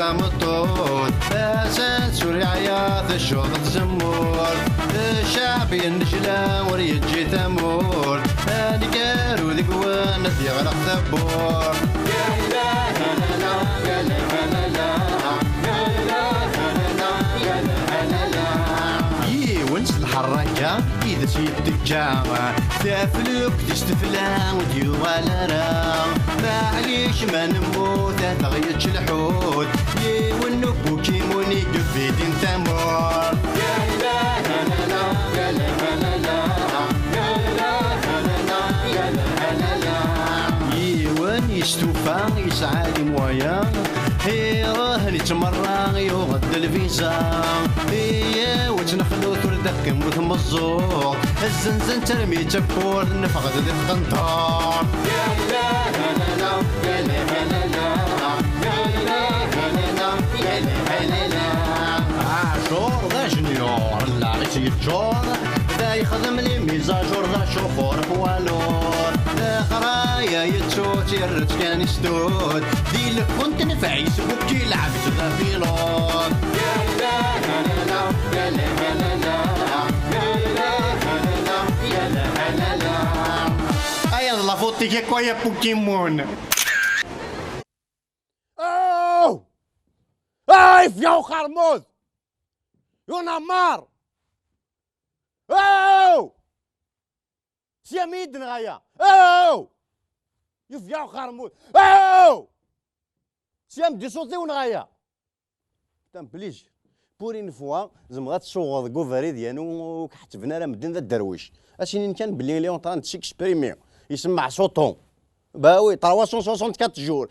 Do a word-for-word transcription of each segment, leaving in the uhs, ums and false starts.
Tameṭṭut, asensu lɛaya tecceḍ tzemmurt. Ccɛeb yennejla ur yeǧǧi tamurt. Aneggaru deg-wen ad d-yeɣleq tawwurt. Yiwen s lḥerraka i d as-yettekka. Taflukt-is tefla ur d-yuɣal ara. Maɛlic ma nemmut ad aɣ-yečč lḥut. Yiwen n ubukimun i yebidin tamurt. Yiwen yestufa yesɛa les moyens. Iruḥ yettmerra yuɣ-d lviza. Iyaw ad tt-nexlut ur d-teqqim tmeẓẓuɣt. Zzenzen-tt armi d tawwurt neffeɣ-d di tqenṭert. Ɛacur d ajenyur, llaɣ-is yeččur, da yexdem les mises à jour d acufur poids lourd. Leqraya yettu-tt yerra-tt kan i stud, di lkunt n Facebook yelɛeb-tt d apilud. Aya d la faute-ik akk, ay a Pokémon. Oh! Ah, yefya uqermud! Yunamar! Oh! Sya mi yi-d-nɣaya! Oh! Yefya uqermud! Oh! Sya m-d-isuḍ-iw nɣaya! Putain, please. Pour une fois, zemreɣ ad tsuɣeḍ deg ubrid yernu ur k-ḥettben ara medden d aderwic. Ad s-inin kan belli il est en train de s'exprimer. Isemmeɛ s uṭu. Bah oui, trois cent soixante-quatre jours.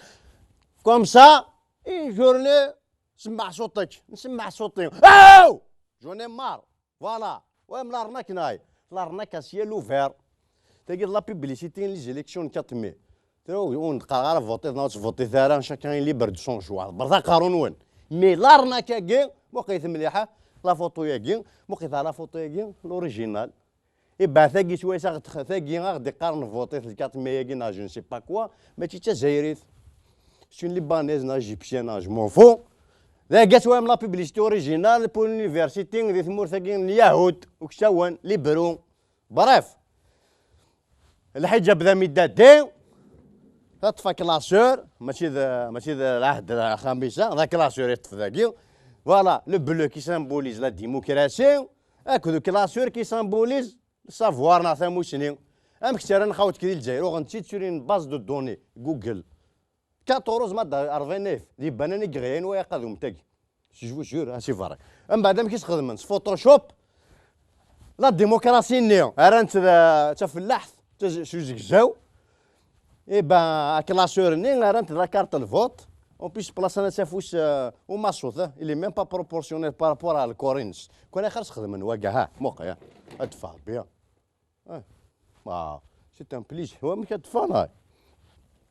Comme ça, une journée, semmeɛ s uṭu-k, nsemmeɛ s uṭu. Aw! J'en ai marre. Voilà. Ouais, mais l'arnaque, neɣ? L'arnaque à ciel ouvert. Tagi d la publicité n les élections n quatre mai. Tura ur d-qqareɣ ara votiḍ neɣ ur tvotiḍ ara, chacun est libre de son choix. Ḍebbret aqerru-nwen. Mais l'arnaque-agi, muqlet mliḥ, la photo-agi, muqlet la photo-agi, l'original. Ibeɛt tagi swayes aɣ-d-, tagi aɣ-d-iqqaren votiḍ le quatre mai-agi neɣ je ne sais pas quoi, mačči d tazzayrit. C'est une Libanaise neɣ Égyptienne neɣ je m'en fous. Dagi ad twalem la publicité originale pour l'université di tmurt-agi n Lyahud, uksawen, libru. Bref, lḥiǧab d amidadi, teṭṭef aklasur, mačči d, mačči d lɛehd lxamisa, d aklasur yeṭṭef dagi. Voilà, le bleu qui symbolise la démocratie, akked aklasur qui symbolise le savoir neɣ tamussni. Amek tt-rran xawt-k di Lezzayer, uɣen-tt-id sur une base de données, Google. Quatre euros ma d rebɛin alef, di banana i yeɣlayen wa iqad umtag. Je vous jure, a si vrai. Mbeɛd amek i s-xedmen? S Photoshop, la démocratie-nni, rran-tt d, d tafellaḥt, d taz-, s uzegzaw. Eh ben, aklasur-nni, rran-t d la carte de vote. En plus, place-a s afus, euh, umaṣut, hein. Il est même pas proportionnel par rapport à lkor-ines. Kwan axir s-xedmen waga, ha, muqel, ha. Ad teffeɣ bien. Ah, c'est un plaisir. Wamek ad teffɣen, ay?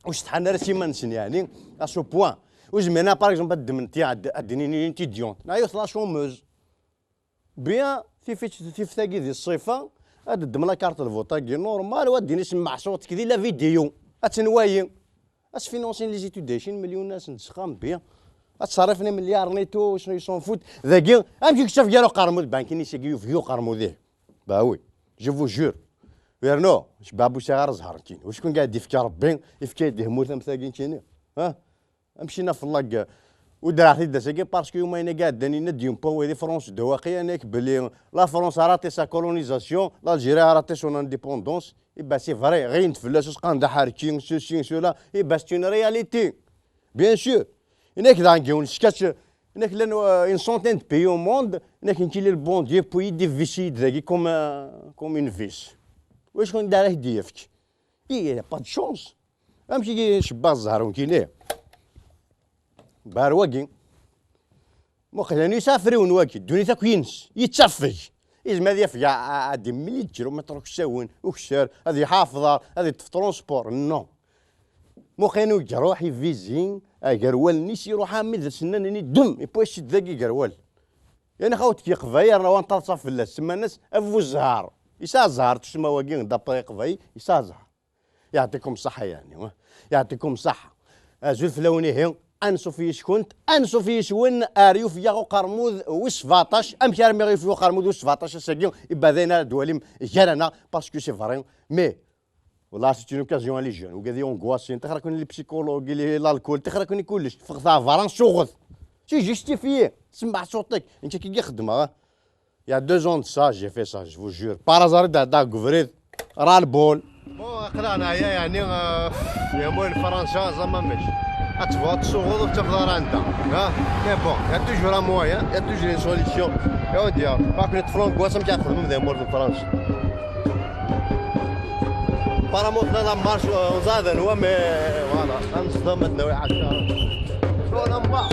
Ur setḥan ara s iman-nsen, yeɛni, à ce point. Ur zmiren ara, par exemple, ad ddmen ti-, ad, ad d-inin une étudiante. Neɣ yiwet la chômeuse. Bien, tif-, tif-, tagi di ṣṣifa, ad d-ddem la carte de vote-agi normal, u ad d-inin semmeḥ ṣṣut-ik di la vidéo. Ad tenwayi. Ad sfinansin les études, ɛecrin million asen-d sexxam, bien. Ad ttṣerrifen imelyaren et tout, ils s'en foutent. Dagi, amek i yettaf gar uqermud, bankin-is-agi yufeg uqermud-ih. Bah oui, je vous jure. Yernu, cbabu sɛiɣ ara ẓhar nekkini. Wacku n qɛed ifka Rebbi, ifka-yi-d ihmut am tagi nekkini. Ha? Amcina fellag. Ur d-rɛaɣ tiddas-agi parce que yumayen-agi ɛeddan yenna-d yumpan wa di France d waqi, anak belli la France a raté sa colonisation, l'Algérie a raté son indépendance. Eh ben, c'est vrai, ɣiyen-d fell-as usqan d aḥerki, ceci, cela. Eh ben, c'est une réalité. Bien sûr. Inak daɣen yiwen sketch, inak llan, euh, une centaine de pays au monde, inak nekk il est le bon Dieu, puis divisi dagi comme, euh, comme une vis. Wacu n dara i d-yefk? Il n'y a pas de chance. Amek i cebba zzher unkini? Bar wagi. Muqel, yani yesɛa afriwen wagi, ddunit akk yines, yettafeg. Izmer ad yafeg a, a, a des milliers de kilomètres uksawen, ukessar, ad iḥafeḍ, ad iṭṭef transport, non. Muqel, yani iruḥ, ibizi, agerwal-nni-s iruḥ armi d as-nnan-nni ddem, ipwes-d dagi agerwal. Yani xawt k-yeqba yerna wa n taḍsa fell-as, semman-as Abu Zzher. Yesɛa zzher, tussma wagi, d'après Iqbayel, yesɛa zzher. Yeɛṭikum ṣṣeḥḥa, yani, eh? Yeɛṭikum ṣṣeḥḥa. Azul fell-awen, ihi. Anṣuf yis-kent, anṣuf yis-wen, ar yufeg-aɣ uqermud wis sebɛeṭṭac. Amek armi ɣ-yufeg uqermud wis sebɛeṭṭac ass-agi? Iba d ayen ara d-twalim gar-aneɣ, parce que c'est vrai. Mais, والله c'est une occasion à les jeunes. Wigad i angoissin, tixer-aken les psychologues, les, l'alcool, tixer-aken kullec. Ffɣet ɣer berra, suɣet. C'est justifié. Semmeɛ ṣṣut-ik. Nekk akka i xeddmeɣ, ah. Il y a deux ans de ça, j'ai fait ça, je vous jure. Par hasard, i d-ɛeddaɣ deg ubrid, ras-le-bol. Bon, aql-aɣ neɛya, yeɛni, euh, yamwa n Fransa, ẓama mec. Ad tebɣuḍ ad tsuɣeḍ, ur tettafeḍ ara anda. Ha? Mais bon, il y a toujours un moyen, il y a toujours une solution. Et on dit, ah, pas que les Francs, quoi, ça me casse, même des morts de France. Apparemment, on a la marche, euh, on a des lois, mais voilà, ça nous donne maintenant, ah, ça. Y'en a marre.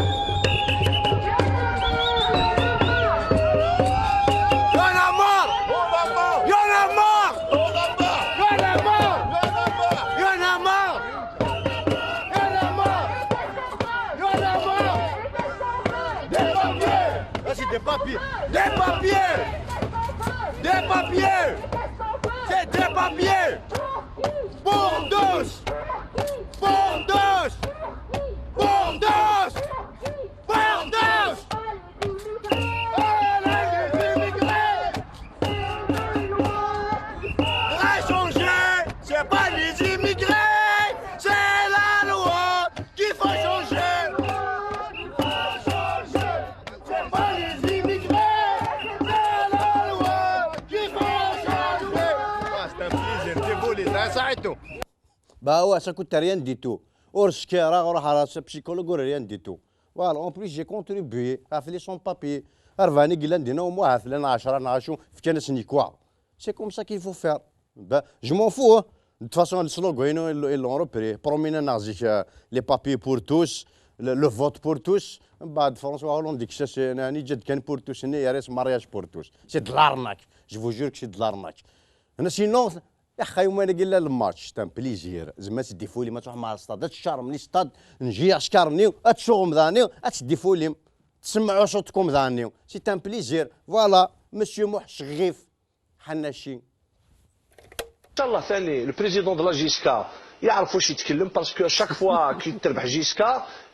Y'en a marre. Y'en a marre. Y'en a marre. Y'en a marre. Y'en a marre. Y'en a marre. Des papiers. Là, c'est des papiers. Des papiers. Des papiers. C'est des papiers. Pour tous. Pour tous. Pour tous. Pour tous. Allez, les immigrés. Faut changer, c'est pas les immigrés, c'est la loi qu'il faut changer. C'est pas les immigrés, c'est la loi qu'il faut changer. Ah, c'est un plaisir, t'es beau, les uns, ça et tout. Bah ouais, ça coûte rien du tout. Ur skiṛeɣ, ur ḥaraseɣ psychologue, ur rien du tout. Voilà, en plus, j'ai contribué ɣef les sans-papiers. Rebɛa-nni i yellan dinna, au moins, ha-t-lan ɛecṛa neɣ acu, fkan-asen-d quoi. C'est comme ça qu'il faut faire. Ben, je m'en fous, hein. De toute façon, le slogan, ils l'ont, ils l'ont repris. Promis-nneɣ zik, euh, les papiers pour tous, le, le vote pour tous. Mbeɛd François Hollande yekkes-as, euh, yeǧǧa-d kan pour tous-nni, yerra-yas mariage pour tous. C'est de l'arnaque. Je vous jure que c'est de l'arnaque. Sinon, Iḥqa yuman-agi llan le match, c'est un plaisir. Zemma ad teddifulim, ad tṛuḥem ɣer stade, ad teččarem les stades, n J S K-nni, ad tsuɣem daɣen, ad teddifulim. Tsemmeɛ ṣṣut-nwen daɣen. C'est un plaisir. Voilà, Monsieur Muḥ Cɣif Ḥanaci. Inchallah, ثاني, le président de la J S K, yeɛref wacu yetkellem, parce que chaque fois qu'il terbeḥ J S K,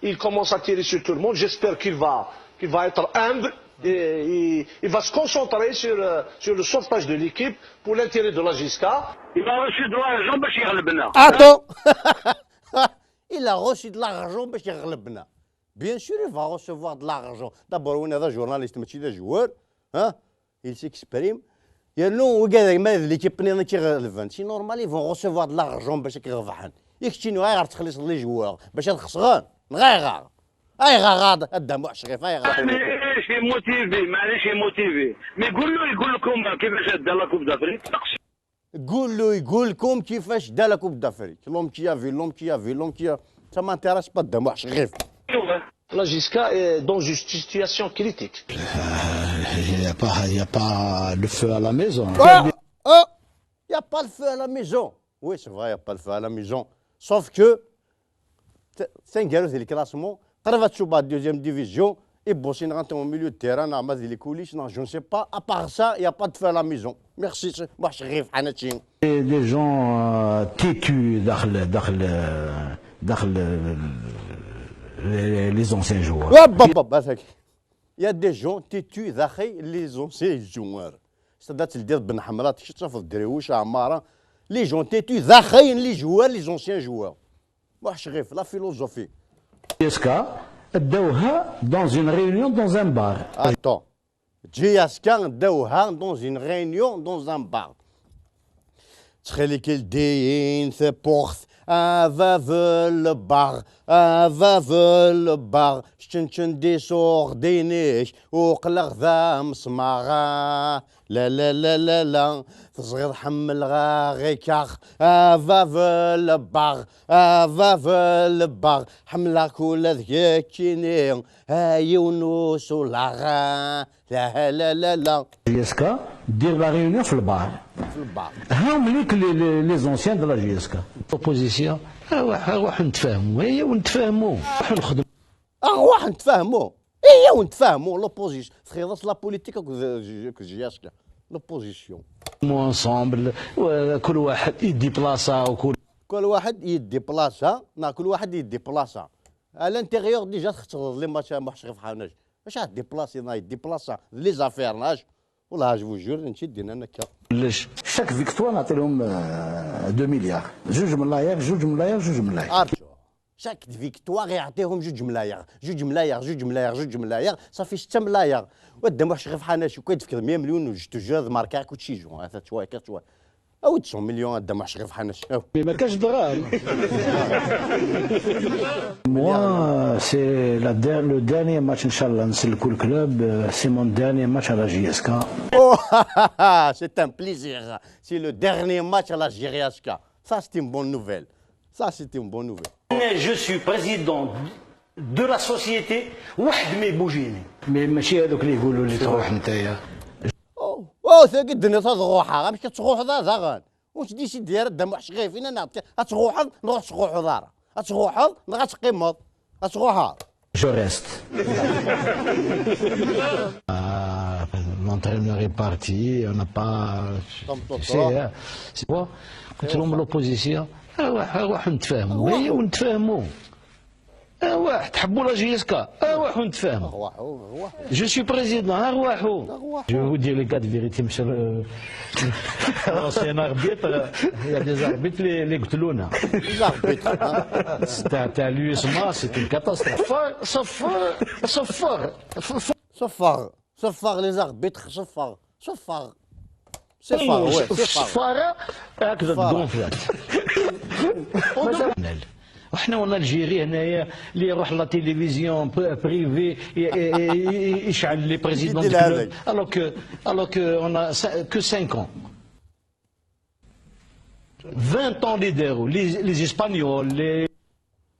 il commence à tirer sur tout le monde. J'espère qu'il va, qu'il va être humble et il, il va se concentrer sur, euh, sur le sauvetage de l'équipe pour l'intérêt de la J S K. Il a reçu de l'argent باش يغلبنا. Attends. Il a reçu de l'argent باش يغلبنا. Bien sûr, il va recevoir de l'argent. D'abord, winna d ajournaliste, mačči d ajewwar. Hein? Il s'exprime. Yernu wigad ma d l'équipe-nni i k-iɣelben, c'est normal, ils vont recevoir de l'argent باش ad k-rebḥen. I keččini, ayɣer tettxelliṣeḍ les joueurs? Bac ad xesren? Neɣ ayɣer? Ayɣer a Dda Muḥ Cɣif, ayɣer? معليش، motivé، معليش، motivé. Mais قول له يقول لكم كيفاش أدى la Coupe d'Afrique. قول له يقول لكم كيفاش دا la Coupe d'Afrique. L'homme qui a vu, l'homme qui a vu, l'homme qui a... Ça m'intéresse pas, Dda Muḥ Cɣif. La J S K est dans une situation critique. Il y a pas, il y a pas le feu à la maison. Oh, oh, il y a pas le feu à la maison. Oui, c'est vrai, il y a pas le feu à la maison. Sauf que t-, taneggarut di le classement, qrib ad tcuba deuxième division, et bon, c'est une rentrée au milieu de terrain, neɣ ma di les coulisses, non, je ne sais pas. À part ça, il y a pas de feu à la maison. Merci, c'est Muḥ Cɣif Ḥanaci. Des, des gens, euh, têtus داخل, داخل, داخل, les, les anciens joueurs. Hop, hop, hop, attends. Il y a des gens têtus داخل les anciens joueurs. C'est-à-dire, tu le dis, Ben Hamra, tu sais, ça fait des rouges à Amara. Les gens têtus داخل les joueurs, les anciens joueurs. Muḥ Cɣif, la philosophie. J S K, dawha dans une réunion dans un bar. Attends. J S K, dawha dans une réunion dans un bar. Ttxil-k, ldi-yi-n tawwurt, a bab n lebbar, a bab n lebbar, ččenčen-d iṣuṛdiyen-ik, uqleɣ d amesmaṛ. La, la, la, la, la, teẓriḍ ḥemmleɣ aɣ-ikaɣ, a bab n lebbar, a bab n lebbar, ḥemmleɣ-k ula d keččini, a yiwen usulaɣ. La, la, la, la. J S K, ddiɣ la réunion في البار. في البار. هاهم ليك les, les, les anciens de la J S K. L'opposition, أروح, أروح نتفاهموا. هي ونتفاهموا. أروح نخدم. أروح نتفاهموا. هي ونتفاهموا. L'opposition. تخيلت la politique كذا J S K. L'opposition. Ensemble, كل واحد يديبلاصا وكل كل واحد يديبلاصا. نا، كل واحد يديبلاصا. À l'intérieur déjà txettreḍ les matchs a Muḥ Cɣif Ḥanac. Acu ad déplacer, non, déplacer les affaires, non. Wallah, je vous jure, nečči d-yennan akka. Chaque victoire نعطي لهم deux milliards. جوج ملاير، جوج ملاير، جوج ملاير. Arǧu. Chaque victoire يعطيهم جوج ملاير، جوج ملاير، جوج ملاير، جوج ملاير، صافي ستة ملاير. ودا Muḥ Cɣif Ḥanac، كي تفكر مية مليون، je te jure, marquer كل شيء جو. هذا شوية، كل شوية. أو deux cents millions، دا Muḥ Cɣif Ḥanac. أو. Mais ما كاش دراهم. Moi, c'est la der-, le dernier match, إن شاء الله نسلكو le club. Euh, c'est mon dernier match à la J S K. Oh, c'est un plaisir. C'est le dernier match à la J S K. Ça, c'est une bonne nouvelle. Ça, c'est une bonne nouvelle. أنا je suis président de la société, واحد ما يبوجيني. Mais ماشي هذوك اللي يقولوا لي تروح نتايا. أو، أو، ثاقي الدنيا تضغوحها، غير مش كتغوح ذا ذا غان. واش ديسيدي راه دا Muḥ Cɣif، فين أنا؟ أتغوحض، نروح تغوحض راه. أتغوحض، نروح تقيمض. أتغوحض. Je reste. Ah, l'entraîneur est parti, on n'a pas, tu sais, hein, c'est quoi ? قلت لهم l'opposition، أرواح، أرواح نتفاهموا. هي ونتفاهموا. أرواح، تحبوا la J S K، أرواح ونتفاهموا. Je suis président، أرواحوا. Je vais vous dire les quatre vérités, monsieur le, l'ancien arbitre, il y a des arbitres, les, les قتلونا. Les arbitres, hein. C'est un, un l'U S M A, c'est une catastrophe. صفر، صفر، صفر. صفر، صفر، صفر، les arbitres، صفر، صفر. صفر، ouais، صفر. الصفارة هكذا تقونفلات. وحنا en Algérie هنايا اللي يروح la télévision privée يشعل les présidents de club, alors que, alors que on a que cinq ans. Vingt ans les, les, les Espagnols, les...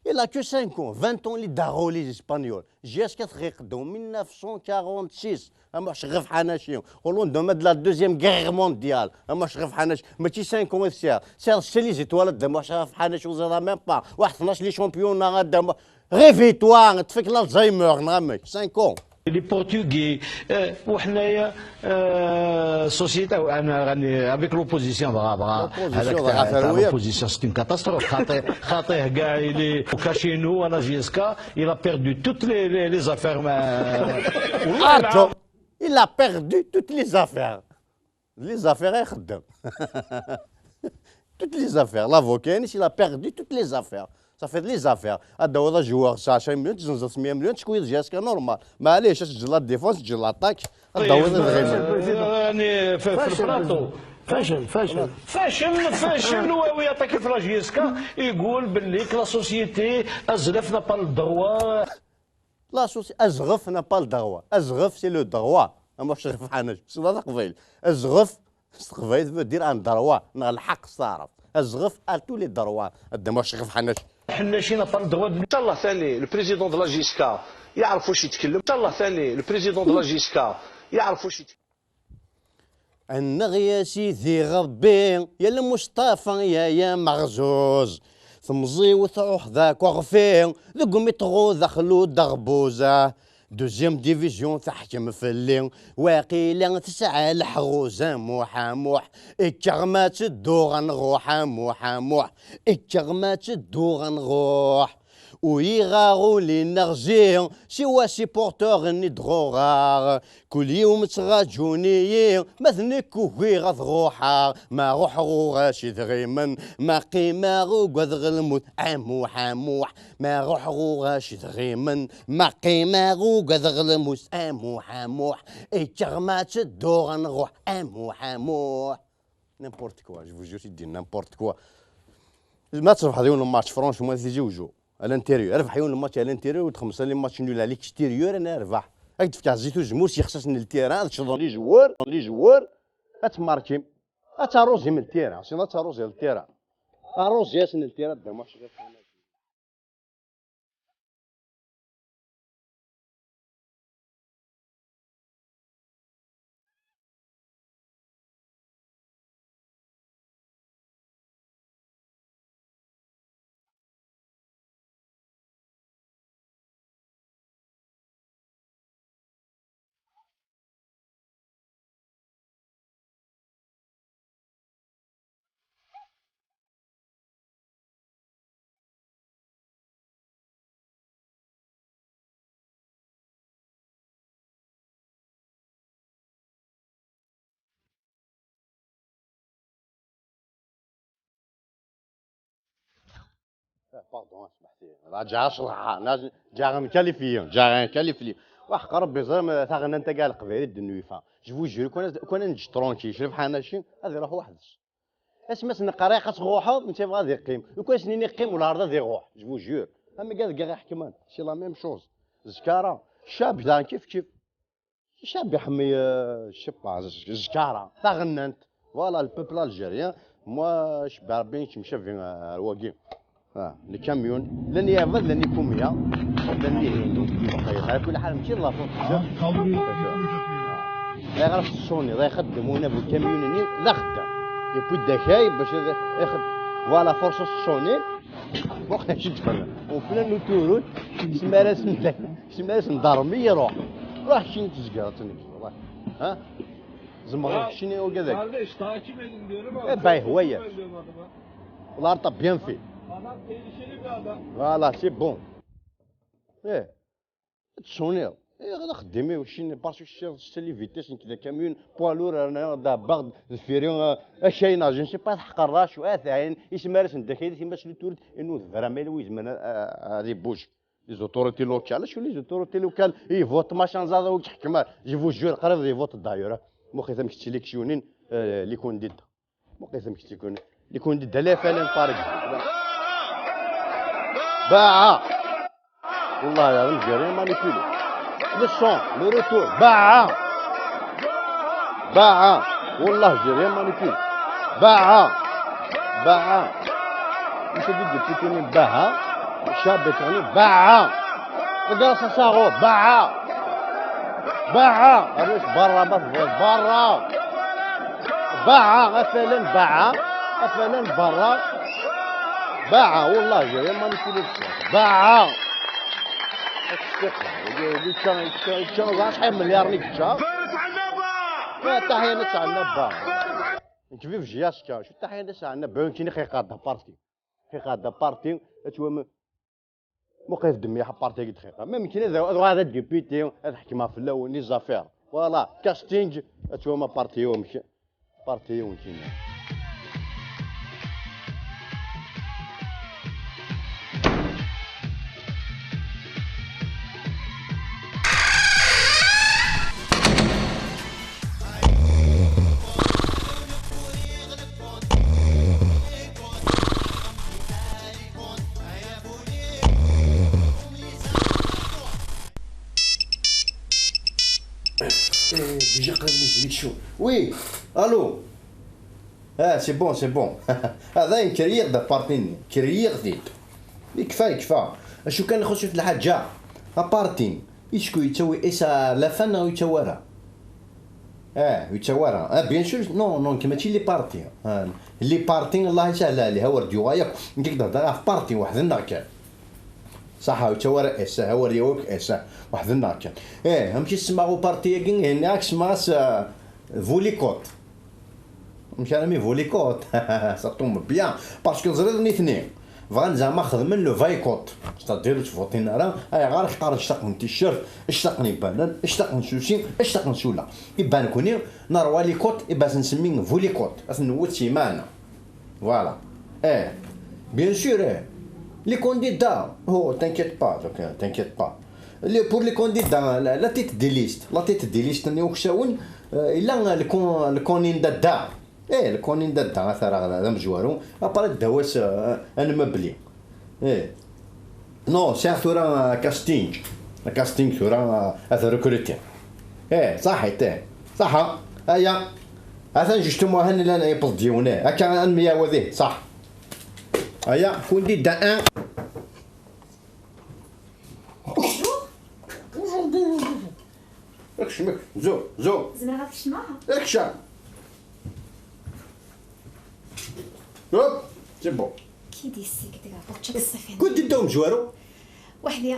Il a que cinq ans, vingt ans les Espagnols. Jusqu'à mille neuf cent quarante-six, a Muḥ Cɣif Ḥanac. Au lendemain de la Deuxième Guerre mondiale, a Muḥ Cɣif Ḥanac. Mais cinq ans, c'est, c'est les étoiles de Muḥ Cɣif Ḥanac, on ne même pas. واحد اثناش les championnats de Muḥ-, réveille-toi, تفك l'Alzheimer, non, mais cinq ans. Les Portugais, euh, وحنايا, euh, société, أنا راني avec l'opposition دغا دغا. L'opposition هذاك دغا تاع، تاع ثروية. L'opposition c'est une catastrophe. خاطيه، خاطيه كاع les Casino ولا J S K, il a perdu toutes les, les, les affaires, ما، والله العظيم. Il a perdu toutes les affaires. Les affaires يخدم. Toutes les affaires. L'avocat, il a perdu toutes les affaires. Ça fait les affaires. هذا هو joueur, c'est cinq millions, تزنزل مية مليون, تكويض J S K normal. معليش, تسجل la défense, تسجل l'attaque. هذا هو الغيمة. راني في, في البلاطو. فاشل، فاشل. فاشل، فاشل, هو يعطيك في la J S K, يقول باللي la société, أزرف n'a pas le droit. La soci-, Azɣef n'a pas le droit. Azɣef, c'est le droit. A Muḥ Cɣif Ḥanac. C'est pas تقبيل. Azɣef, c'est تقبيل, veut dire un droit. Neɣ lḥeqq s taɛrabt. Azɣef a tous les droits. A Muḥ Cɣif Ḥanac. Ḥanac n'a pas le droit de... إن شاء الله ثاني le président de la J S K يعرف واش يتكلم. إن شاء الله ثاني le président de la J S K يعرف واش يتكلم. Annaɣ ya Sidi Ṛebbi, ya Lmustafa, ya, ya Meɣzuz. Temẓi-w tṛuḥ d akeɣfi, deg umiṭru daxel udeɣbuz. Deuxième division teḥkem fell-i, waqila tesɛa leḥruz. A Muḥ, a Muḥ, kker ma tedduɣ ad nruḥ. A Muḥ, a Muḥ, kker ma tedduɣ ad nruḥ. Uyiɣ-aɣ ul-nneɣ zi, siwa supporter-nni d-ɣuɣ-aɣ. Kul yum ttraǧun-iyi, ma d nekk ugiɣ ad ruḥeɣ. Ma ruḥeɣ ɣur-ac idɣimen, ma qqimeɣ ugadeɣ lmut. A Muḥ, a Muḥ, ma ruḥeɣ ɣur-ac idɣimen, ma qqimeɣ ugadeɣ lmut. A Muḥ, a Muḥ, kker ma tedduɣ ad nruḥ. A Muḥ, a Muḥ. N'importe quoi, je vous jure, c'est n'importe quoi. Ma trebḥeḍ yiwen n match, franchement, tizi wejju. À l'intérieur. Rbeḥ yiwen n match à l'intérieur, u txemsa les matchs nuls à l'extérieur, ad nerbeḥ. Ad k-d-fkeɣ zzit uzemmur s yixsasen n ltira, ad tecḍen les joueurs, les joueurs, ad tmarkim. Ad tarrozim ltira, sinon ad tarroziḍ ltira. Arrozi-asen ltira, dda Muḥ Cɣif. Eh, pardon, smeḥ-iyi. Rah ǧǧiɣ acḍaḥ, na-, ǧǧiɣ-n qualifié, ǧǧiɣ-n qualifié. Wa ḥeqq Ṛebbi, ẓriɣ ma taɣennant-agi ar Leqbayel i d-nwifa. Je vous jure, كون كون نجي ترونكي شرف حناشي هذه يروح وحدش. اسمع، سنقرا خاص روحه، انت بغا ذي قيم، وكون سنيني قيم ولا عرضه ذي روح، je vous jure. اما قال كاع يحكم، c'est la même chose. زكارة، شاب دان كيف كيف. شاب يحمي، آه، شبا، زكارة، تغننت. Voilà, le peuple algérien, moi, je suis bien, je me souviens, euh, الواقي. آه، les camions، لن يعبد، لن يكون مية، لن يهين. على كل حال، ماشي لا فوت بزاف. لا يعرف الصوني، لا يخدم، وانا بالكاميون، لا خدام. يبوي الدكاي باش يخدم. Voilà, force الصوني. وقت شي تفرق. وفلان وتوروت، سمارة سمدك. سمارة سمدارمي يروح. روح شنو تزقر، تنك. ها؟ زعما آه، شنو هو كذاك؟ معليش، تعال كيما نديرو، ما إيه، باي هواية. كيما نديرو، ما والله انت bien fait. انا كاين شي اللي بعدا. Voilà, c'est bon. ايه. تصونيض. ايه، غدا خدمي وشين parce que c'est les vitesses، نك ذا كاميون poids lourd، انا دا باغ دفيري، آه، اشينا، je ne sais pas، حق الراش واثعين، يسمى راسن داك هذه ما سلو تورد، انه vraiment لو يزمن، آه، آه، هذه بوج. Les autorités locales، شو les autorités locales؟ اي فوت ماشان زاد وجه حكمه، je vous jure، قريب يفوت دايره. مخي ثم كتسليكسيونين، آه، les candidats. مقيسم كي تكون، اللي يكون ضد عليه فعلًا طارق. باعة. والله يا رجال، يا مانيبيلي. Le son, le retour. باعة. باعة. والله جير، يا مانيبيلي. باعة. باعة. مش هادي ديبيتي من باعة. شاب تاني. باعة. الكراسة صاغو. باعة. باعة. علاش برا ما تبغيش؟ برا. باعة، مثلًا باعة، مثلًا برا. باعة، والله جاية ما نكذبش. باعة. الثقة. اللي كان، كان، كان شحال مليار اللي كتشا. ما تحيا نتاع النبا. انت في فجياسكا، شو تحيا نتاع النبا، انت نخي قادة بارتي. نخي قادة بارتي، اتوام. مقيف دمي حبارتي دقيقة. ما يمكن هذا، هذا، هذا الديبيتي، هذا حكمها في الأول، les affaires. Voilà, casting، أتوا ما بارتيو مش، بارتيو مشينا. إيه، ديجا قريب لي زميل شو. وي، الو. اه، c'est bon, c'est bon. هذا كريير دا بارتيني، كريير ديت. يكفى، يكفى. اشو كان يخص في الحاجة؟ ابارتين. اسكو يتسوي اس لافان او يتسوى راه؟ اه، يتسوى راه. اه، bien sûr. نو، نو، كي ماشي لي بارتي. اه، لي بارتي الله يسهل عليه. هاور ديو غايك. نقدر دار في بارتي وحدنا كان. صح، يتسوى راه اس، هاور يوك اس. وحدنا كان. ايه، هم شي سماغو بارتي كين هنا سماس، آه، فوليكوت. مش انا مي فوليكوت. Ça tombe bien. Parce que زريض نيثني. بغا زعما خدمن لو فايكوت. C'est-à-dire تفوتين راه، اي غير اختار اشتاق من تيشيرت، اشتاق من بانان، اشتاق من سوسي، اشتاق من سولا. يبان كوني نروى لي كوت، يبان نسمي فوليكوت. اثنوت سيمانه. Voilà. ايه. Bien sûr، ايه. Les candidats. Oh, t'inquiète pas, donc, euh, t'inquiète pas. Les, pour les candidats, la, la tête des listes. La tête des listes, ني وكساون، آه، إلا الكون-، الكونين دا دا. ايه، الكونين دا دا، ثرى هذا مزوارو. أبارا دواس، آه، أنا مبلي. ايه. نو، سي ثورا كاستينج. كاستينج ثورا، آه، هذا ريكروتي. ايه، صحيت، ايه. صح. هيا. هذا جوستومون هن لنا يبض ديونه. هكا أنمية وذيه، صح. هيا، كون دي دا ان. Bonjour. Bonjour, bonjour. اكشمك، زو، زو. زعما غتكشمها؟ اكشم. هوب، c'est bon. كي دي السيك ديك عطوك تشك السفينة. كنت داهم جوارو؟ وحدة.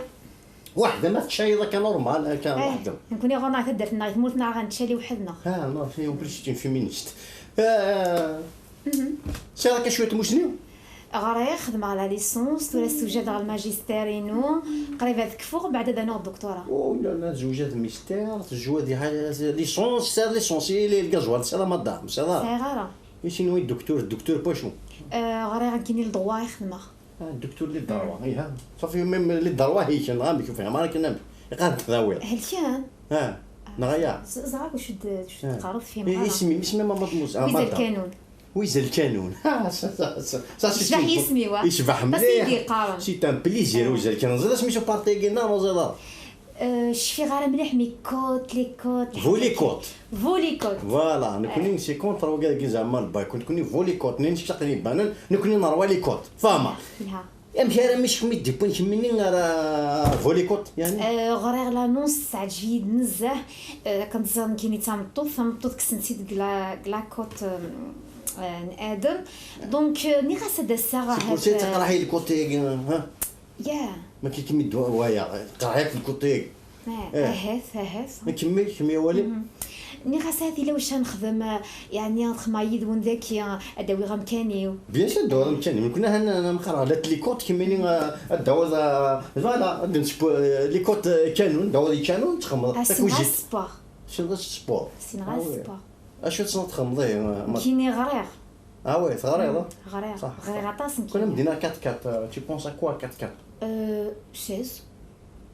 وحدة ما تشايض هكا نورمال، هكا ايه، وحدة. نكون يغنى هكا درت لنا، ثمورتنا غنتشالي وحدنا. ها، نو، في اون بليس تي فيمينيست. آه. مهم. سي راك شوية موسني؟ غريغ خدمة على ليسونس، ثورا سوجاد على الماجستير ينو، قريب هاد كفوغ، بعد هذا نوع الدكتوراه. او لا لا، زوجات ميستير، زوجات دي حاجة، ليسونس، سير ليسونس، إلي الكازوال، سير مدام، سير. صغيرة. يسينو الدكتور، الدكتور باشو؟ آه، غريغ كيني الدغوا يخدمه. الدكتور اللي داروا، ايها. صافي، ميم اللي داروا هي كان غامك يفهم، انا كنا يقعد تداوير. هل كان؟ ها، نغيا. ز-، زعما واش د-، واش ها. تقرض فيه إيه، مغارة؟ اسمي، اسمي ماما موز، آه، ويزا ماما. الكانون. ويزا الكانون. ها، صا، صا، صا، صا، سي يشبح سي يسمي، وا. يشبح بس مليح. يدي يقارن. سي تان بليزير، آه. ويزا الكانون. زاد سميتو بارتي كينا، وزاد. آه، شفي غير مليح، مي كوت، لي كوت، فو لي كوت. فو لي كوت. فوالا، نكوني آه. سي كونتر وكاع كي زعما الباك، نكوني فو لي كوت، نين شي تقريبا، نكوني نروى لي كوت. فاهمة؟ يا. امشي راه مش كمي ديبون كميني راه فو لي كوت، يعني. آه، غريغ لانونس سعد جيد نزه. آه، كنتظن كيني تامطوط، تامطوط كسنتي ديك لا، ديك لا كوت، آم، آه، نادم. دونك، آه، ني غاسا دا الساعة سي بور سي هاد، تقرا هي الكوتي، ها؟ يا. ما كي كمي دوا-، وايا، قرا هي الكوتي. آه، إيه. أهات، أهات. نكمل، كمل يا ولي. مهم. ني غاسا هاد إلا واش نخدم، آه، يعني نخدم يد وين ذاكي، آه، أداوي غمكانيو. بيان سور، دور مكاني. من كنا هنا، أنا مقرا، لا تليكوت كميني، آه، الدواء، آه، فوالا، عندنا سبو-، آه، ليكوت، آه، كانون، دواء كانون، تخمر. آه، سي نغا تاكوزيت. سبور. شنو غا سبور؟ سي نغا آه، وي. سبور. اشو تصنت تخمضيه، ما، ما كيني غرير. اه وي، تغريض. غرير. صح، صح. غرير عطاس كنا نكيني. مدينة كات كات، آه، تي بونس ا كوا كات كات؟ آه، شيز.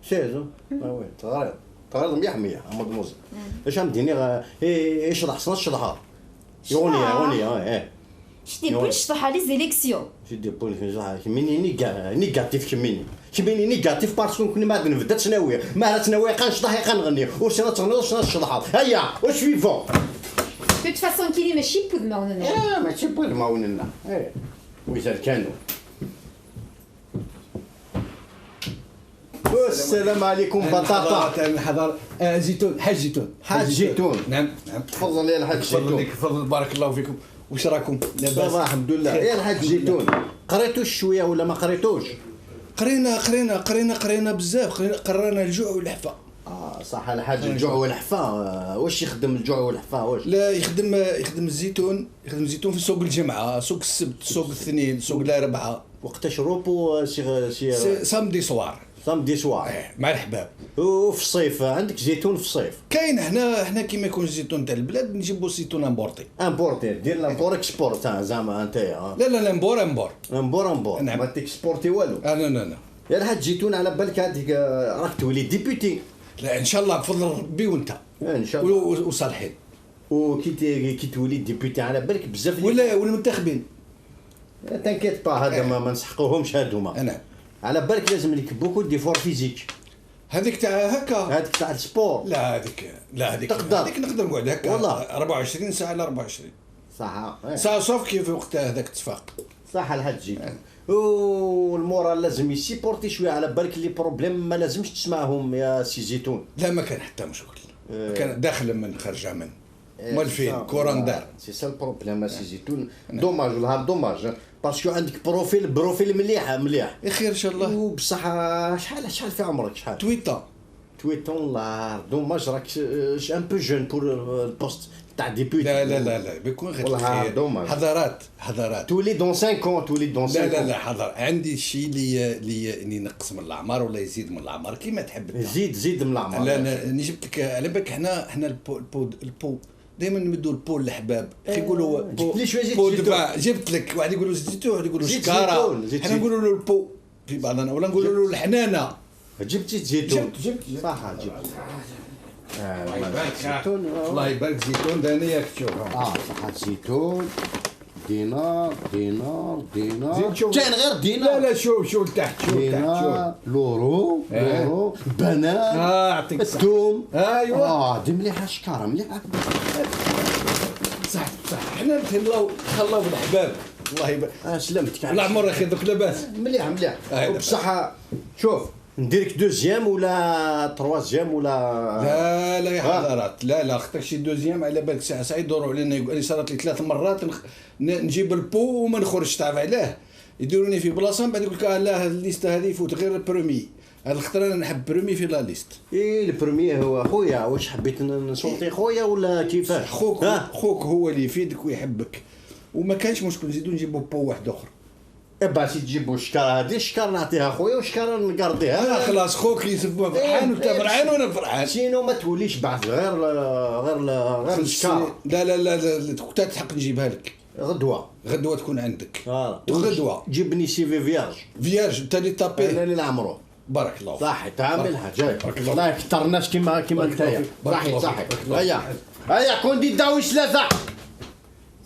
شيز، اه وي، تغريض. تغريض مية مية، ا مادموزيل. اش عم ديني غا-، اي، اي، شرح، صنع الشرحة. يغني، يغني، اه، ايه. شتي يغني. بون شطحة لي زيليكسيون. شتي بون شطحة، كميني نيجا-، نيجاتيف كميني. كميني نيجاتيف باسكو كنا ما عاد نبدا تسناوية. ما راه تسناوية قا نشطح قا نغني. وسنا تغني وسنا الشطحة. هيا، واش في فو؟ دو توت فاسون كيني ماشي بود ما وننا. ايه، ماشي بود ما وننا. ايه. ويزال كانوا. السلام عليكم، أهلا بطاطا. حضرات، أهلا حضرات. آه، زيتون، حاج زيتون. حاج زيتون. نعم، نعم. تفضل يا الحاج تفضل زيتون. لك، تفضل، بارك الله فيكم. واش راكم؟ لاباس؟ صافا، الحمد لله. خير؟ يا الحاج الحمد لله. زيتون، قريتو شوية ولا ما قريتوش؟ قرينا، قرينا، قرينا، قرينا بزاف، قرينا، قرانا الجوع والحفا. آه، صح، الحاج الجوع والحفا، آه، واش يخدم الجوع والحفا، واش؟ لا، يخدم، يخدم الزيتون، يخدم الزيتون في سوق الجمعة، سوق السبت، سوق الاثنين، سوق الأربعاء. وقتاش روبو، آه، سي غ-، سي سي-، سامدي سوار. سامدي سوار. إيه، مع الحباب. وفي الصيف، عندك زيتون في الصيف؟ كاين، حنا، حنا كيما يكون الزيتون تاع البلاد، نجيبو الزيتون امبورتي. امبورتي، دير لامبور اكسبور، تاع زعما انت، آه. لا، لا، لامبور، امبور. امبور، امبور. نعم. ما تكسبورتي والو. آه، لا، لا، لا. يا الحاج زيتون، على بالك هذيك، آه، راك تولي ديبيتي. لا، إن شاء الله، بفضل ربي وأنت. إيه، إن شاء الله. و-، و-، وصالحين. وكي ت-، كي تولي ديبيتي، على بالك بزاف اللي ولا، والمنتخبين. تنكيت با، هذا إيه. ما، ما نسحقوهمش هادوما. أنا. على بالك لازم لك بوكو ديفور فيزيك. هذيك تاع هكا؟ هذيك تاع السبور. لا، هذيك، لا، هذيك، تقدر. هذيك نقدر نقعد هكا والله. أربعة وعشرين ساعة على أربعة وعشرين. صح، إيه. ساعة صوف كيف وقت هذاك اتفاق. صح، الحاج زيتون. إيه. والمورال لازم يسيبورتي شوية، على بالك لي بروبليم ما لازمش تسمعهم يا سي زيتون. لا، ما كان حتى مشكل. إيه. كان داخل من خرج من. إيه، موالفين، سي سا، كوران دار. سي سا البروبليم، سي زيتون. نعم. دوماج، والله دوماج، باسكو عندك بروفيل، بروفيل مليح، مليح. يا خير إن شاء الله. وبصح، شحال، شحال في عمرك، شحال؟ تويتا. تويتا، والله دوماج، راك ش-، ش-، ان بو جون بور البوست تاع ديبوتي. لا، لا، لا، لا، بيكون غير والله الخير. دوماج. حضارات، حضارات. تولي دون سانك اون، تولي دون لا، سانك لا، اون. لا، حضر. عندي شي اللي، اللي، اللي ينقص من الأعمار ولا يزيد من الأعمار، كيما تحب أنت. زيد، زيد من الأعمار، لا، يا لا، أخي. أنا جبت لك، على بالك حنا، حنا البو، البو، البو. دايمًا نمدوا البو للحباب. خي يقولوا آه، بو، جبت لي شوية زيت بو زيتون. دفا، جبت لك، واحد يقولوا زيت زيتون، واحد يقولوا زيت شكارة. زيتون، زيت حنا زيتون. نقولوا له البو في بعضنا، ولا نقولوا له الحنانة. جبت زيت زيتون. جبت، جبت، جبت. صح، جبت. آه، الله يبارك، زيتون، آه. الله يبارك، زيتون، داني ياك تشوف. آه، صح، زيتون. دينار، دينار، دينار. زيد شوف. كاين غير دينار. لا، لا، شوف، شوف لتحت، شوف لتحت، شوف. دينار، لورو، إيه. لورو، بنان، آه، يعطيك الصحة. الثوم. أيوة. آه، دي مليحة، شكارة مليحة. صح، صح. حنا نتهلاو، نتهلاو بالأحباب. الله يبارك. آه، سلامتك. الله يعمر أخي، دوك لاباس؟ مليح، مليح. آه، وبصح، شوف، نديرك دوزيام ولا تروازيام ولا؟ لا، لا، يا آه. حضرات. لا، لا، خاطر شي دوزيام، على بالك ساعة، ساعة يدوروا علينا، يقول لي صارت لي ثلاث مرات نخ-، ن-، نجيب البو وما نخرجش، تعرف علاه؟ يديروني في بلاصة، من بعد يقول لك: "آه، لا، هاد الليستة هذه يفوت غير البرومي." هاد الخطرة أنا نحب برومي في لا ليست. إيه، البرومي هو خويا، واش حبيت ن-، نسوطي خويا ولا كيفاش؟ خوك، ها؟ خوك هو اللي يفيدك ويحبك. وما كانش مشكل، نزيدو نجيبو بو واحد آخر. إيه، باه سي تجيبو الشكارة هادي، الشكارة نعطيها خويا والشكارة نقارديها. آه، خلاص، خوك يسبو فرحان إيه، وأنت إيه، فرحان وأنا فرحان. سينو ما توليش بعث غير، غير، غير خمس الشكارة. سنين. لا، لا، لا، لا، لا، كنت تحق نجيبها لك. غدوة. غدوة تكون عندك. آه. غدوة. جيبني سي في فيرج. فيرج، انت اللي تابيه. انا اللي نعمره. بارك الله فيك. صحيت، عامل حاجة. بارك الله الله يكثر الناس كيما، كيما بارك الله نتايا. فيك. بارك الله صحيت، فيك. صحيت. بارك الله هيا. فيك. هيا، كون دي داوي ثلاثة.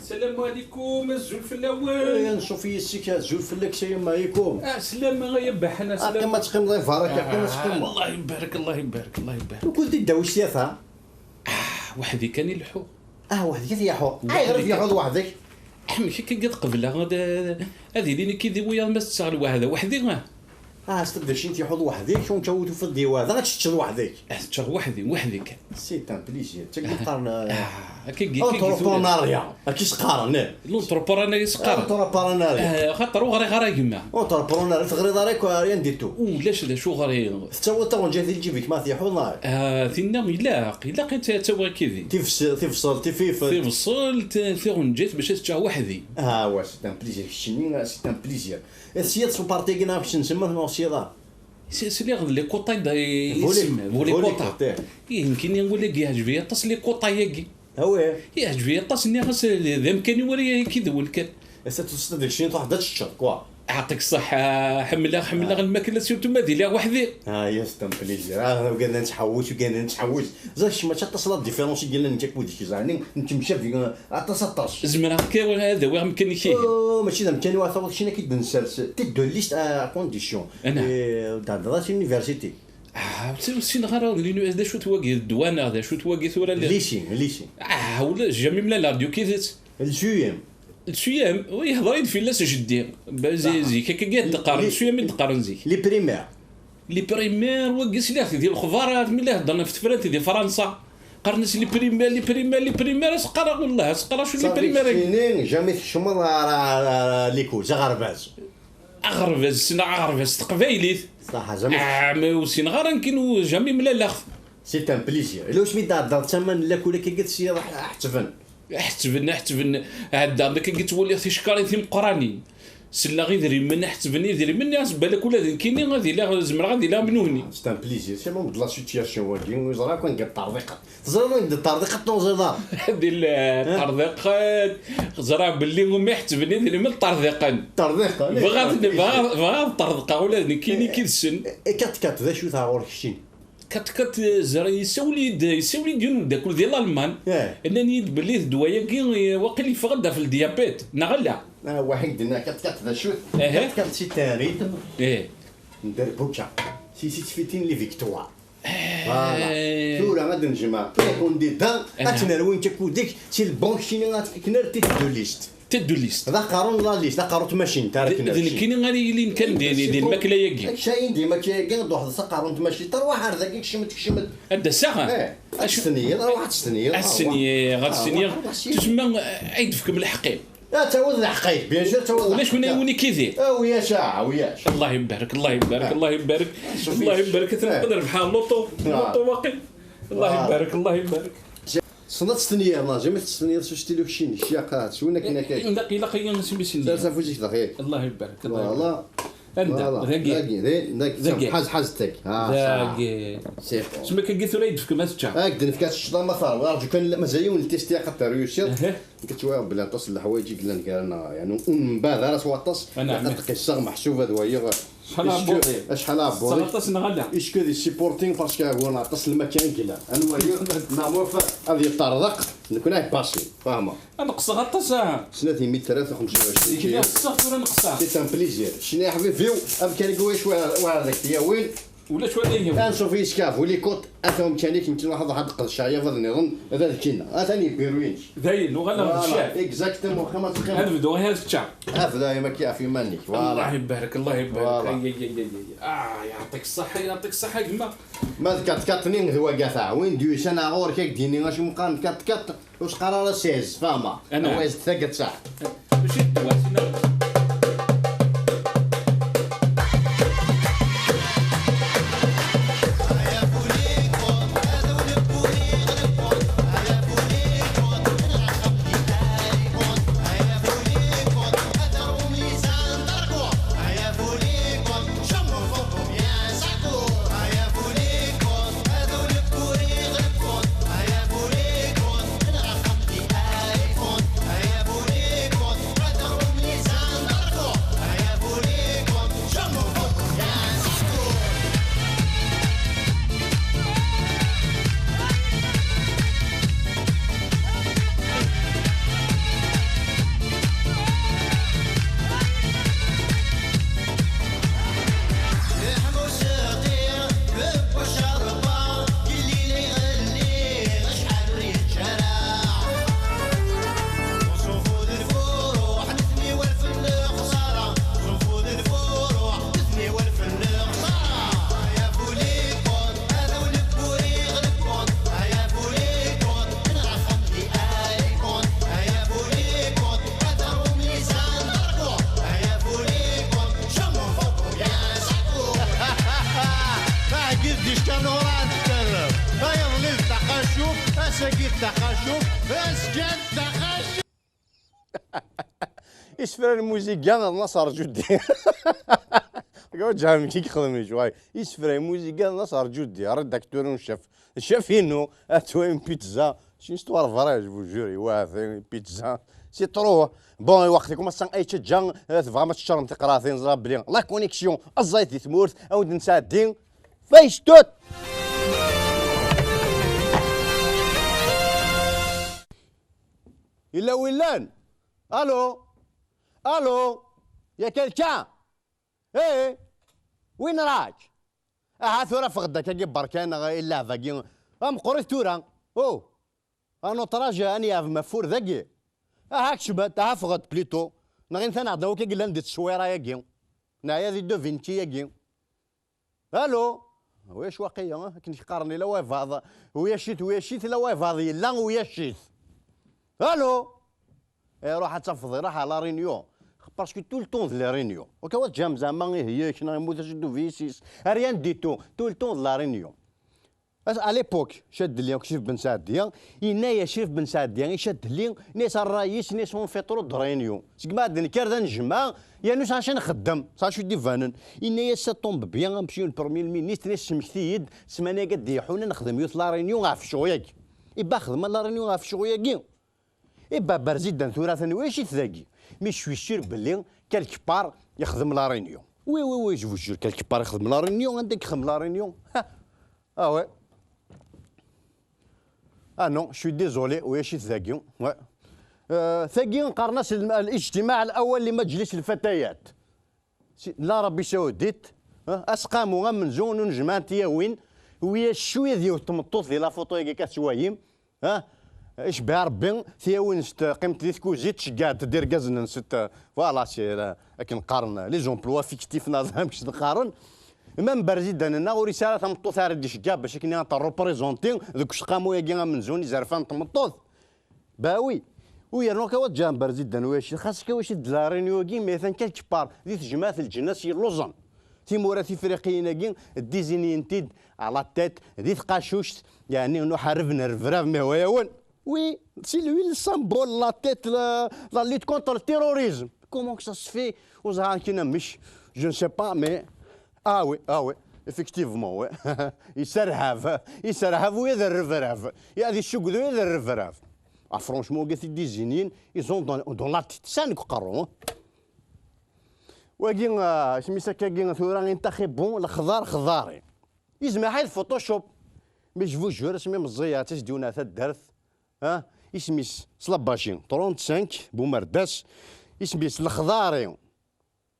السلام عليكم، الزول في الأول. يا نشوف يسك، الزول في اللك، السلام عليكم. آه، سلام، غير بحنا، آه، سلام. كما تقيم ضيف بارك، كما آه، تقيم. الله يبارك، الله يبارك، الله يبارك. وكل دي داوي ثلاثة. آه، وحدي كان يلحو. اه، وحدك يا حو. آه، غير وحدك. يا حو وحدك. احمد، كي قد قبل هذا، هذه اللي نكي ذي ويا ما تسال واحد وحدي، آه. اه، استبدل شي انت حوض وحدك، شو نتشوتو في الديوان، غير تشتشد وحدك. تشر وحدي، وحدي كان. سي تان بليزير، تقدر قارن. آه، كي قلت لك entrepreneuriat، كي سقارن، إيه. L'entrepreneur يسقارن. Entrepreneuriat. آه، خاطر وغري غرا يما. Entrepreneur، تغري دارك، rien du tout. ولاش ذا شو غري. تسوى تاون جاي في الجيبك، ما في حوض. آه، ثينا يلاق، يلاق انت تسوى كذي. تفصل، تفصل، تفيفل. تفصل، ت-، ثيغنجيت باش تتشاه وحدي. اه، وا، c'est un plaisir، كشني، c'est un plaisir. السياد سو بارتي كنا باش نسمى في السياد. سي، سي لي غد لي كوطاي دا ي-، فولي، يسمى، فولي فولي كوطا. كوطا. إيه، يمكن نقول لك يعجبني يطس لي كوطا ياكي. هو. يعجبني يطس، ني غاس ذا مكان يوري كي ذول كان. هسه تصدق شنو تروح دا تشتر، كوا. يعطيك الصحة، حملها، حملها آه. الماكلة سيرتو ما دي ليها وحدي. اه، يا ستان بليزير، اه، وقالنا نتحوس، وقالنا نتحوس. زاش ما تتصل ديفيرونس، قالنا نجيك وديك زاني، نتمشى في، آه، اطاس اطاس. زمرا كي هذا ويغ مكان كي. اوه، ماشي ذا مكان واثا، شنو كي دنسالس، تدو ليست ا كونديسيون. انا. إيه، دا دراسة يونيفرسيتي. آه، سي، سي نغار لينو-، دا شو تواقي الدوانا، دا شو تواقي ثورة اللي ليسي، ليسي. آه، ولا جامي ملا لا راديو كيفت. السيام. السيام، ويهضر في لاس جدي. با زي، صح. زي كي، كي قاعد تقارن، لي، السيام يتقارن زيك. لي بريمير. لي بريمير، وقس لي ديال الخضار، ملي هضرنا في تفرانت ديال فرنسا. قرنس لي بريمير، لي بريمير، لي بريمير، اسقرا والله، اسقرا شو لي صافي، بريمير. كشيني، جامي تشمض، راه، راه، راه ليكو، زغرباز. اغربز، سنا اغربز تقبايليت. صح، جامي. آه، ما وسين غير نكين وجامي ملا لاخ. سي تان بليزير. لو سميت هضر تمن لك ولا كي قلت سي راح احتفن. احتفن، احتفن. هدا عندك كي تولي في شكارين في مقرانين. سلا غير ذري من احتفن، ذري من ناس بالك ولا ذي كيني غادي لا زمر غادي لا منوني. سي تان بليزير، سي لون دو لا سيتياسيون واقي، وزرا كون قد تعرضيق. تزرد الطردقة تنوزر دار. هذه الطردقة زرا باللي هم يحتبني ذي من الطردقة. طردقة، ليه؟ بغا، بغا، بغا الطردقة ولا كيني كي السن. إيه، كات كات ذا شو ثاغور كشين. كات كات زرا يسوليد، يسوليد يون داكل ديال الألمان. إيه. إنني باللي الدوايا كي واقيل يفغد في الديابيت. نغلا. آه، واحد دنا كات كات ذا شو. إيه. كات كات سي تاريت. إيه. ندير بوكا. سي سي تفيتين لي فيكتوار. فوالا. إيه. ثورة غادي نجمع. كون دي دان، إيه. غتنروي انت كوديك، سي البون شيني غتكنر تيت دو ليست. تيت دو ليست. ذا قارون لا ليست، ذا قارون تماشين، تارك ذ-، نفسي. ذ-، كيني غادي يلي نكان دي، دي، دي الماكلة ياكي. كاين ديما كياكي، دوح ذا قارون تماشين، تروح هذا كيك شمت كشمت. هذا الساعة. إيه. أش-، تستني، روح تستني. السنية، غتستني. آه، روح، روح، سير. تسمى عيد فيكم الحقيب. لا، تعوذ الحقيب، بيان سور، تعوذ ولاش الحقيب. وين يكيدي؟ آه، وياش، آه، وياش. الله يبارك، الله يبارك، آه. الله يبارك. شوف الله يبارك، آه. تنقدر بحال لوطو، آه. لوطو واقي. الله آه. يبارك، الله يبارك. صنعت ستنية، الله، جميع ستنية، شو ستيلو كشيني، شياقات، شو نك نك. إيه، لا، لا، خير نسمي سنية. سير، سير، فوزيك دقيق. الله يبارك، الله يبارك. فوالا. عندك، فوالا. ذاكي. ذاكي، ذاكي، ذاكي. حاج، حاج تاك. آه، صح. ذاكي. سي بون. تسمى كي قلت ولا يدفك ما تشا. هاك دنفكات الشطة ما صار، وارجو كان لا، مازال يوم التيست يا قطر يوسف. أها. كتشوف بلا تصل الحوايج قلنا لك أنا، يعني، ومن بعد راه سوا تص-، أنا عمي. تقيسها محسوبة دوايا. شحال إسكو-، عبوطي؟ شحال عبوطي؟ سغطس نغلى. إسكو دي سيبورتينغ باسكو هو نعطس المكان كلا. أنا ويا ما موافق. هذه الطرق نكون عاد باسي، فاهمة؟ أنا قصة غطس، آه. سنة مية ثلاثة وخمسة وعشرين ديك هي كيلو. الصح ولا نقصها؟ سي ان بليزير. شنو يا حبيبي فيو؟ أم كان يقول شوية، واحد ذاك يا وين؟ ولا شوية هي؟ كان شوفي إسكاف ولي كوت، أثهم كان يمكن واحد، واحد قد شعيا فضل نظن، هذا الكينا. أثاني بيروينش. داين، وغلا فوالا، الشعب. إكزاكتومون، كما تقيم. هذا بدو غير الشعب. هذا ما كيعرف يمانيك، فوالا. الله يبارك، الله يبارك. فوالا. أي، أي، أي، أي، أي. آه، يعطيك الصحة، يعطيك الصحة، يما. ما تكات كات نين هو قاطع. وين ديوش أنا غور كيك ديني، واش مقام كات كات، واش قرار سيز، فاما. أنا. هو يزد ثقة صح. ماشي الدواء، سينا. Tagi d taqacuft, azekka d taqacuft. Isefra n lmuziga, d Naṣer Ǧuddi. Ǧamek i yexdem lecɣal. Isefra n lmuziga, d Naṣer Ǧuddi, rédacteur en chef. Chef inu, atwa une pizza. C'est une histoire vraie, je vous jure, iwaɛt, une pizza. C'est trop. Bon, lweqt-ikum ass-a ay ttaǧǧa, eh, tebɣam ad teččrem tiqraɛtin, ẓra belli la connexion, aẓayt di tmurt, ad wen-d-nesɛeddi. Face tout. Yella wi llan? Allô? Allô? Y a quelqu'un? Eh? Win rak? Aha tura ffeɣ-d akkagi berka neɣ i llɛeb-agi. Ameqqrit tura. Oh! Anuṭraj ad n-yeɛbem affur dagi. Aha kecmet, aha ffeɣ-d plutôt. Neɣ init-aneɣ-d anwa akka yellan di tteswira-agi. Neɛya di devinti-agi. Allô? Wi acu waqila, akken i k-qqaren ila wayebaḍ. Wi acit, wi acit, ila wayebaḍ yella, wi acit. Allô? Eh, ruḥ ad tafeḍ, iruḥ à La Réunion. Parce que tout le temps d La Réunion. Ok, wa tjam zama ihi yak neɣ yemmut acu d uvisis. Rien du tout. Tout le temps d La Réunion. À l'époque, Chadli, Crif Ben Saadi, yenna-yas Crif Ben Saadi i Chadli, yenna-yas ṛṛay-is, yenna-yas on fait trop de réunions. Segmi ad d-nekker d anejmaɛ, yernu sɛa acu nxeddem, sɛa acu d-ibanen. Yenna-yas ça tombe bien, monsieur le Premier Ministre, yenna-yas smekti-yi-d, ssmana-agi ad d-iḥun ad nexdem yiwet la réunion ɣef ccɣel-agi. Iba xedmen la réunion ɣef ccɣel-agi. Iba Berzidan tura atan wi acit dagi. Mais je suis sûr belli quelque part yexdem la réunion. Oui, oui, oui, je vous jure, quelque part yexdem la réunion, anda i yexdem la réunion? Ha. Ah ouais. Ah non, je suis désolé, wi acit dagi. Ouais. Euh, tagi qqaren-as الاجتماع الأول لمجلس الفتيات. Si, L'Arabie Saoudite, ah, aseqqamu amenzu n unejmaɛ n tyawin, wi acu i d yiwet tmeṭṭut di la photo-agi akka tettwayim, ah, icebbeɛ Rebbi, tyawin s teqqimt di tkuzit, tceggɛent-d irgazen-nsent, voilà, c'est, euh, akken qqaren, les emplois fictifs, neɣ amek s-qqaren. Même Berzidan-nneɣ ur yesɛi ara tameṭṭut ara d-iceggeɛ bac akken ad t-représenter deg useqqamu-agi amenzu n izerfan n tmeṭṭut. Bah oui. U yernu akka wa ǧǧan Berzidan wi acit, xas akka wi acit de la Réunion-agi, mais atan quelque part di tejmaɛt n lǧennas yelluẓen. Timura tifriqiyin-agi, ddizini-tent-id à la tête, di tqacuct, yeɛni n uḥerreb n rrebrab, mais wa yawen. Oui, c'est lui le symbole, la tête, la, la lutte contre le terrorisme. Comment que ça se fait? Ur ẓriɣ akken amek, je ne sais pas, mais, ah oui, ah oui, effectivement, oui. Iserhab, iserhab u ad rrebrab. Ad issuged u ad rrebrab. Ah, franchement, gars, ddizini-ines, ils ont dans, dans la tête. Ça, nekk qerru, hein. Wagi, ah, isem-is akkagi, tura, intaxi bon, lexḍar, xḍari. Yezmer ḥay d Photoshop. Mais je vous jure, asmi meẓẓiyeɣ, ttazdiwna taddart, ah, isem-is Slabaci, trente-cinq, Bumerdas, isem-is Lexḍari.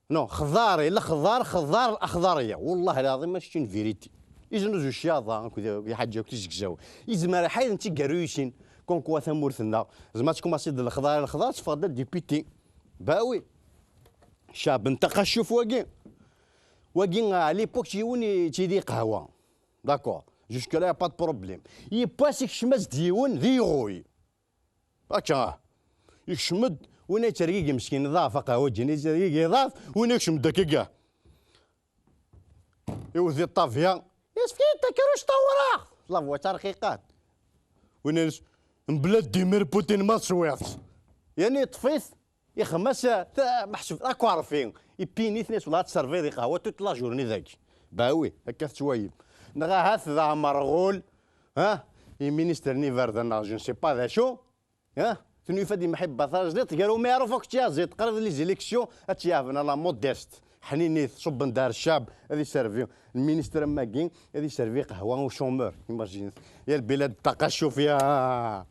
Non, xḍari, lexḍar, xḍar, axḍariya. Wallah lɛaḍim, ma c'est une vérité. Iznuzu cyaḍa, akked iḥaǧa, akked izegzaw. Izmer ḥay d netta i yerruyen, comme quoi tamurt-nneɣ. Zma tkumaṣi-d lexḍar, lexḍar, teffeɣ-d député. Bah oui. Ceɛben taqacuft wagi. Wagi, à l'époque, yiwen yettili qahwa. D'accord. Jusque-là, y a pas de problème. Yiwwas ikcem-as-d yiwen d iɣuy. Akka. Ikcem-d, win yettergigi meskin, ḍeɛf, aqehwaǧi-nni yettergigi ḍeɛf, win ikcem-d akka. Iwet di ṭṭabya. Yessefk-iyi-d takerrust tawraɣt. La voix tarqiqat. Win-ines, mebla Vladimir Putin ma teswiḍ. Yerna yeṭṭef-it, ixdem-as, ta-, meḥsub, akuṛfi. Ipini-t, nni-as, wala ad tserviḍ i qahwa toute la journée dagi. Bah oui, akka tettwayim. Neɣ ahat d amerɣul, ha? Iministren iberdan neɣ je ne sais pas d acu. Ah, tnufa-d imḥibba tajdiṭ, gar umiɛruf akked tyaziḍt, qrib les élections, ad tt-yeɛben à la modeste. Ḥninit, ṣubben-d ar ccab, ad iservi lministr am wagi, ad iservi qahwa u chômeur, imaginez. Ya lbilad ṭaqa ccuf, ya.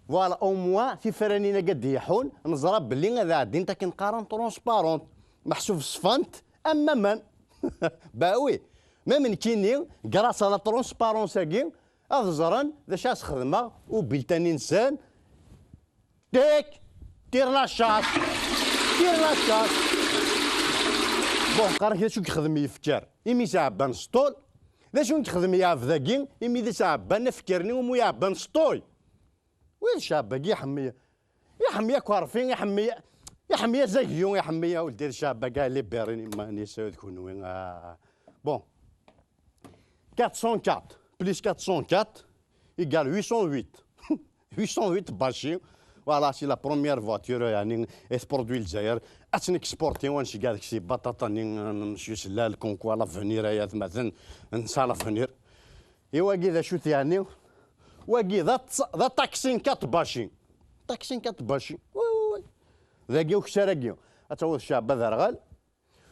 Voilà, au moins, tifranin-agi ad d-iḥun, neẓra belli ad ɛeddint akken qqaren transparent. Meḥsub ṣfant am waman. Bah oui. Même nekkini, grâce à la transparence-agi, ad ẓren d acu ara sxedmeɣ ubultani-nsen. Tik! Tire la chasse! Tire la chasse! Bon, qqaren-ak d acu yexdem yifker imi s-ɛebban sṭul? D acu i yexdem yiɛebd-agi imi d as-ɛebban afker-nni umi ɛebban sṭul? Wi d ccɛeb-agi iḥemmel, iḥemmel akerfi, iḥemmel, iḥemmel azagyu, iḥemmel a weldi d ccɛeb-agi, libérin iman-is d kunwi. Ah. Bon. Quatre cent quatre, plus quatre cent quatre, égale huit cent huit. Huit cent huit baci. Voilà, c'est la première voiture, يعني, est produit Lezzayer. Ad tt-neksporti, ad nceggeɛ deg-s baṭaṭa-nni, monsieur Sellal, comme quoi l'avenir, ay atmaten, nesɛa l'avenir. I wagi d acu-t, يعني? Wagi d at-, d aṭaksi n quatre baci. Taksi n quatre baci. Oui, oui, oui. Dagi ukessar-agi. Ad tawiḍ ccɛeb aderɣal.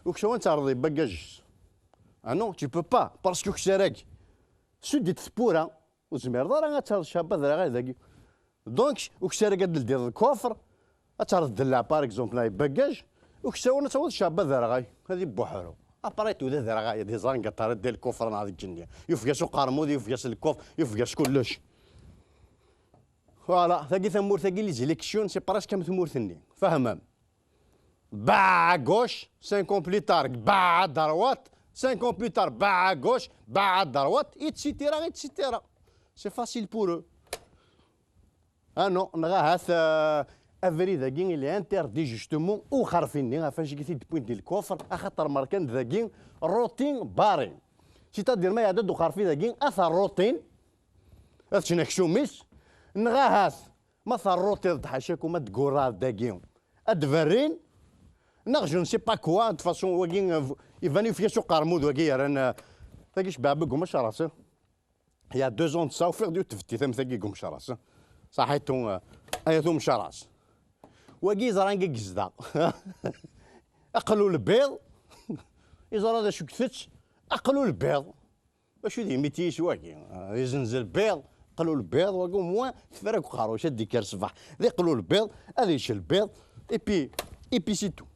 Ukessar ad terreḍ i bagage-is. Ah non, tu peux pas, parce que ukessar-agi. Sud-it tewwura. Ur tezmireḍ ara ad terreḍ ccɛeb aderɣal dagi. Donc, ukessar-agi ad d-teldiḍ lkufr, ad terreḍ ddellaɛ, par exemple, ay bagage, ukessar ad tawiḍ ccɛeb aderɣal, ad ibuḥru. Après tout, d aderɣal, d iẓran gaṭar, d lkufr neɣ deg igenni. Yufeg-as uqermud, yufeg-as lkufr, yufeg-as kullec. Voilà, tagi tamurt-agi, les élections, c'est presque am tmurt-nni. Fehmem? Bah à gauche, cinq ans plus tard, bah à droite, cinq ans plus tard, bah à gauche, bah à droite, et cetera, et cetera. C'est facile pour eux. Ah non, neɣ ahat, euh, abrid-agi, il est interdit, justement, uxerfi-nni, ɣef wacu i t-id-wwin di lkufr, axaṭer merkan dagi routine barré. C'est-à-dire, ma iɛedda-d uxerfi dagi, ad t-rrutin, ad ččen aksum-is, neɣ ahat, ma terrutiḍ-d ḥacakum ad d-gurraḍ dagi, ad d-berrin, neɣ je ne sais pas quoi, de toute façon, wagi, euh, iban yufeg-as uqermud wagi yerran, euh, tagi cbeɛ begum acaras, hein. Il y a deux ans de ça, ufiɣ-d yiwet tbettit am tagi deg umecras. Saḥitu, eh, ay at umecras. Wagi yeẓra anga yezdeɣ. Aqlul lbiḍ. Yeẓra d acu yettett. Aqlul lbiḍ. Acu d imiti-is wagi? Izenzel lbiḍ, aqlul lbiḍ, wagi au moins tefra deg uqerruc, ad d-ikker ṣṣbeḥ. D iqlul lbiḍ, ad yečč lbiḍ. Et puis, et puis c'est tout.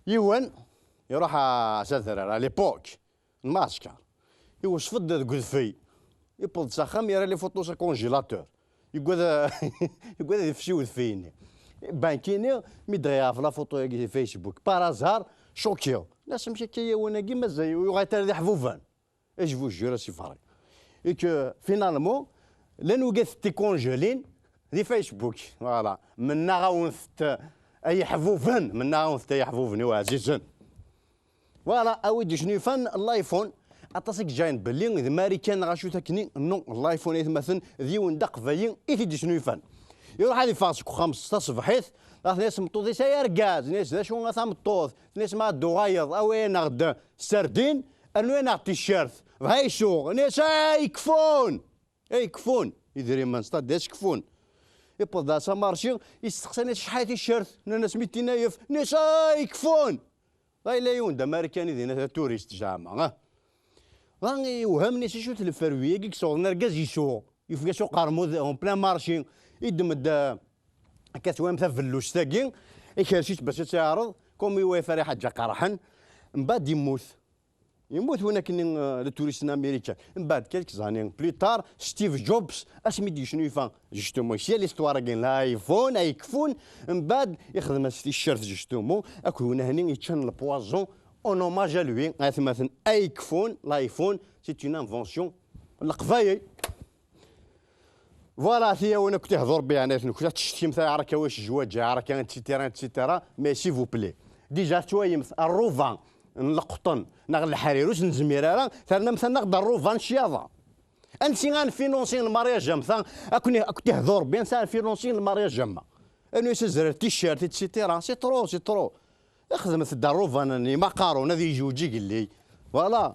Yiwen, iruḥ a, s adrar, à l'époque. Lmeɛsker. Iwesfed deg udfel. Yewweḍ-d s axxam, yerra les photos s congélateur. Yugad, yugad ad ifsi udfel-nni. Banki-nni, mi d-ɣiɣ ɣef la photo-agi di Facebook, par hasard, choqué. Nnas amek akka yiwen-agi mazal yuɣal ara d iḥbuben. Et je vous jure, c'est vrai. Et que, finalement, llan wigad tikunjelin di Facebook. Voilà. Mennaɣ-awent-t ay iḥbuben, mennaɣ-awent-t ay iḥbuben-iw ɛzizen. Voilà, a wi d-icnufan l'iPhone. Aṭas i yeǧǧayen belli d Marikan neɣ acu takni. Non, l'iPhone, aytmaten, d yiwen d aqbayli i t-id-icnufan. Iruḥ ad iffeɣ seg uxxam s taṣebḥit, dɣa tenna-yas tmeṭṭut-is: "Ay argaz," tenna-yas, "d acu a tameṭṭut?" Tenna-yas: "Ma ad d-tuɣaleḍ, awi-aneɣ-d sardine, rnu-aneɣ ticcert." Bha yessuɣ, tenna-yas: "Ay, kfun!" Ay, kfun! Idrimen, c'est-à-dire kfun. Iwweḍ-d s amarci, isteqsa, tenna-yas: "Acḥal ticcert?" Nnan-as: "Mitin alef." Tenna-yas: "Ay, kfun!" Dɣa yella yiwen d Amarikani dinna, d aturist, zeɛma, ah. Dɣa iwhem, tenna-yas: "Acu-t lferwi-agi i yessawḍen argaz yessuɣ?" Yufeg-as uqermud en plein marché. Iddem-d, eh, akka twam tabellust-agi, ikerrec-itt bac ad tt-iɛreḍ, comme i wayef ara iḥaǧa qerḥen. Mbaɛd immut. Yemmut win akken, eh, le touriste américain. Mbaɛd quelques années plus tard, Steve Jobs, asmi d-yecnufa, justement, si l'histoire-agi n l'iPhone, ay kfun, mbaɛd ixdem-as ticcert, justement, akked win ahni yeččan le poison en hommage à lui, atmaten, ay kfun, l'iPhone, c'est une invention n Leqbayel. Voilà, tiyawen akk tihdur biɛnat-nwen, ad tcetkim taɛraka, wac zzwaǧ, ɛraka, et cetera, et cetera. Mais s'il vous plaît, déjà tettwayem rruba n leqṭen neɣ leḥrir, ur s-nezmir ara, ternam-aneɣ-d rruba n cyaḍa. Ansi ad nfinunsi lmaryaj am ta, akk ni-, akk tihdur bi, ansi ad nfinunsi lmaryaj am ma? Anu-yas azrar, t-shirt, et cetera. C'est trop, c'est trop. Xedmet-d rruba n yimaqarun, ad yejweǧ igelli. Voilà.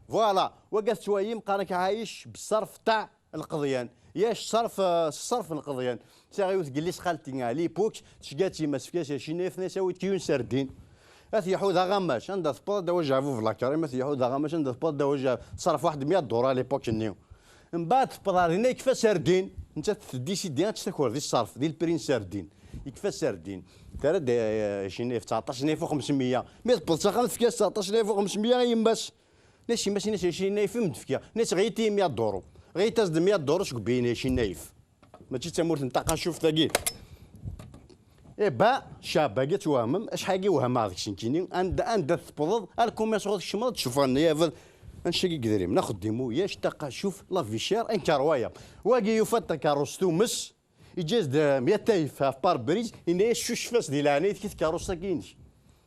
Voilà, wagi tettwayem, qqaren-ak ɛayic bṣṣerf taq Lqeḍyan. Yac ṣṣerf, eh, ṣṣerf n Lqeḍyan. Sɛiɣ yiwet n yelli-s xalti, à l'époque, tceggeɛ-tt yemma-s, tefka-yas acinayen, tenna-yas: "Awi-d kiyun sardine." Ad t-yeḥu d aɣamac, anda tewweḍ ad d-tawi ajeɛbub la crème, ad t-yeḥu d aɣamac, anda tewweḍ ad d-tawi aje-, ṣṣerf waḥed mya duṛa à l'époque-nni. Mbaɛd tewweḍ ɣer dinna, yekfa sardine. Nettat tdisidi ad tecc takerḍi ṣṣerf, di lpri n sardine. Yekfa sardine. Terra-d, eh, acinayen, tseɛṭac alaf u xemsmya. Mi tewweḍ s axxam, tefka-yas tseɛṭac alaf u xemsmya i yemma-s. Nnas yemma-s, nnas: "Acu n yinayef i m-d-fkiɣ?" Nnas: "Ɣiyi-t-iyi mya duṛu." Ɣiyi-t-as-d mya duṛu seg ubeyyin, acu n yinayef. Mačči d tamurt n taqacuft-agi. Eh ben, ccɛeb-agi ad twehmem, acḥal-agi wehmeɣ deg-s nekkini, anda, anda tewwḍeḍ, ar kumiṣ ɣur tkecmeḍ, ad tcufeḍ, nna ya bad, annect-agi n yedrimen, axeddim ulac, taqacuft, la vie chère, incroyable. Wagi yufa-d takeṛṛust tumes, Yeǧǧa-as-d mya alef ɣef pare-brise, yenna-yas: "Cucef-as di leɛnaya-k i tkeṛṛust-agi-inek."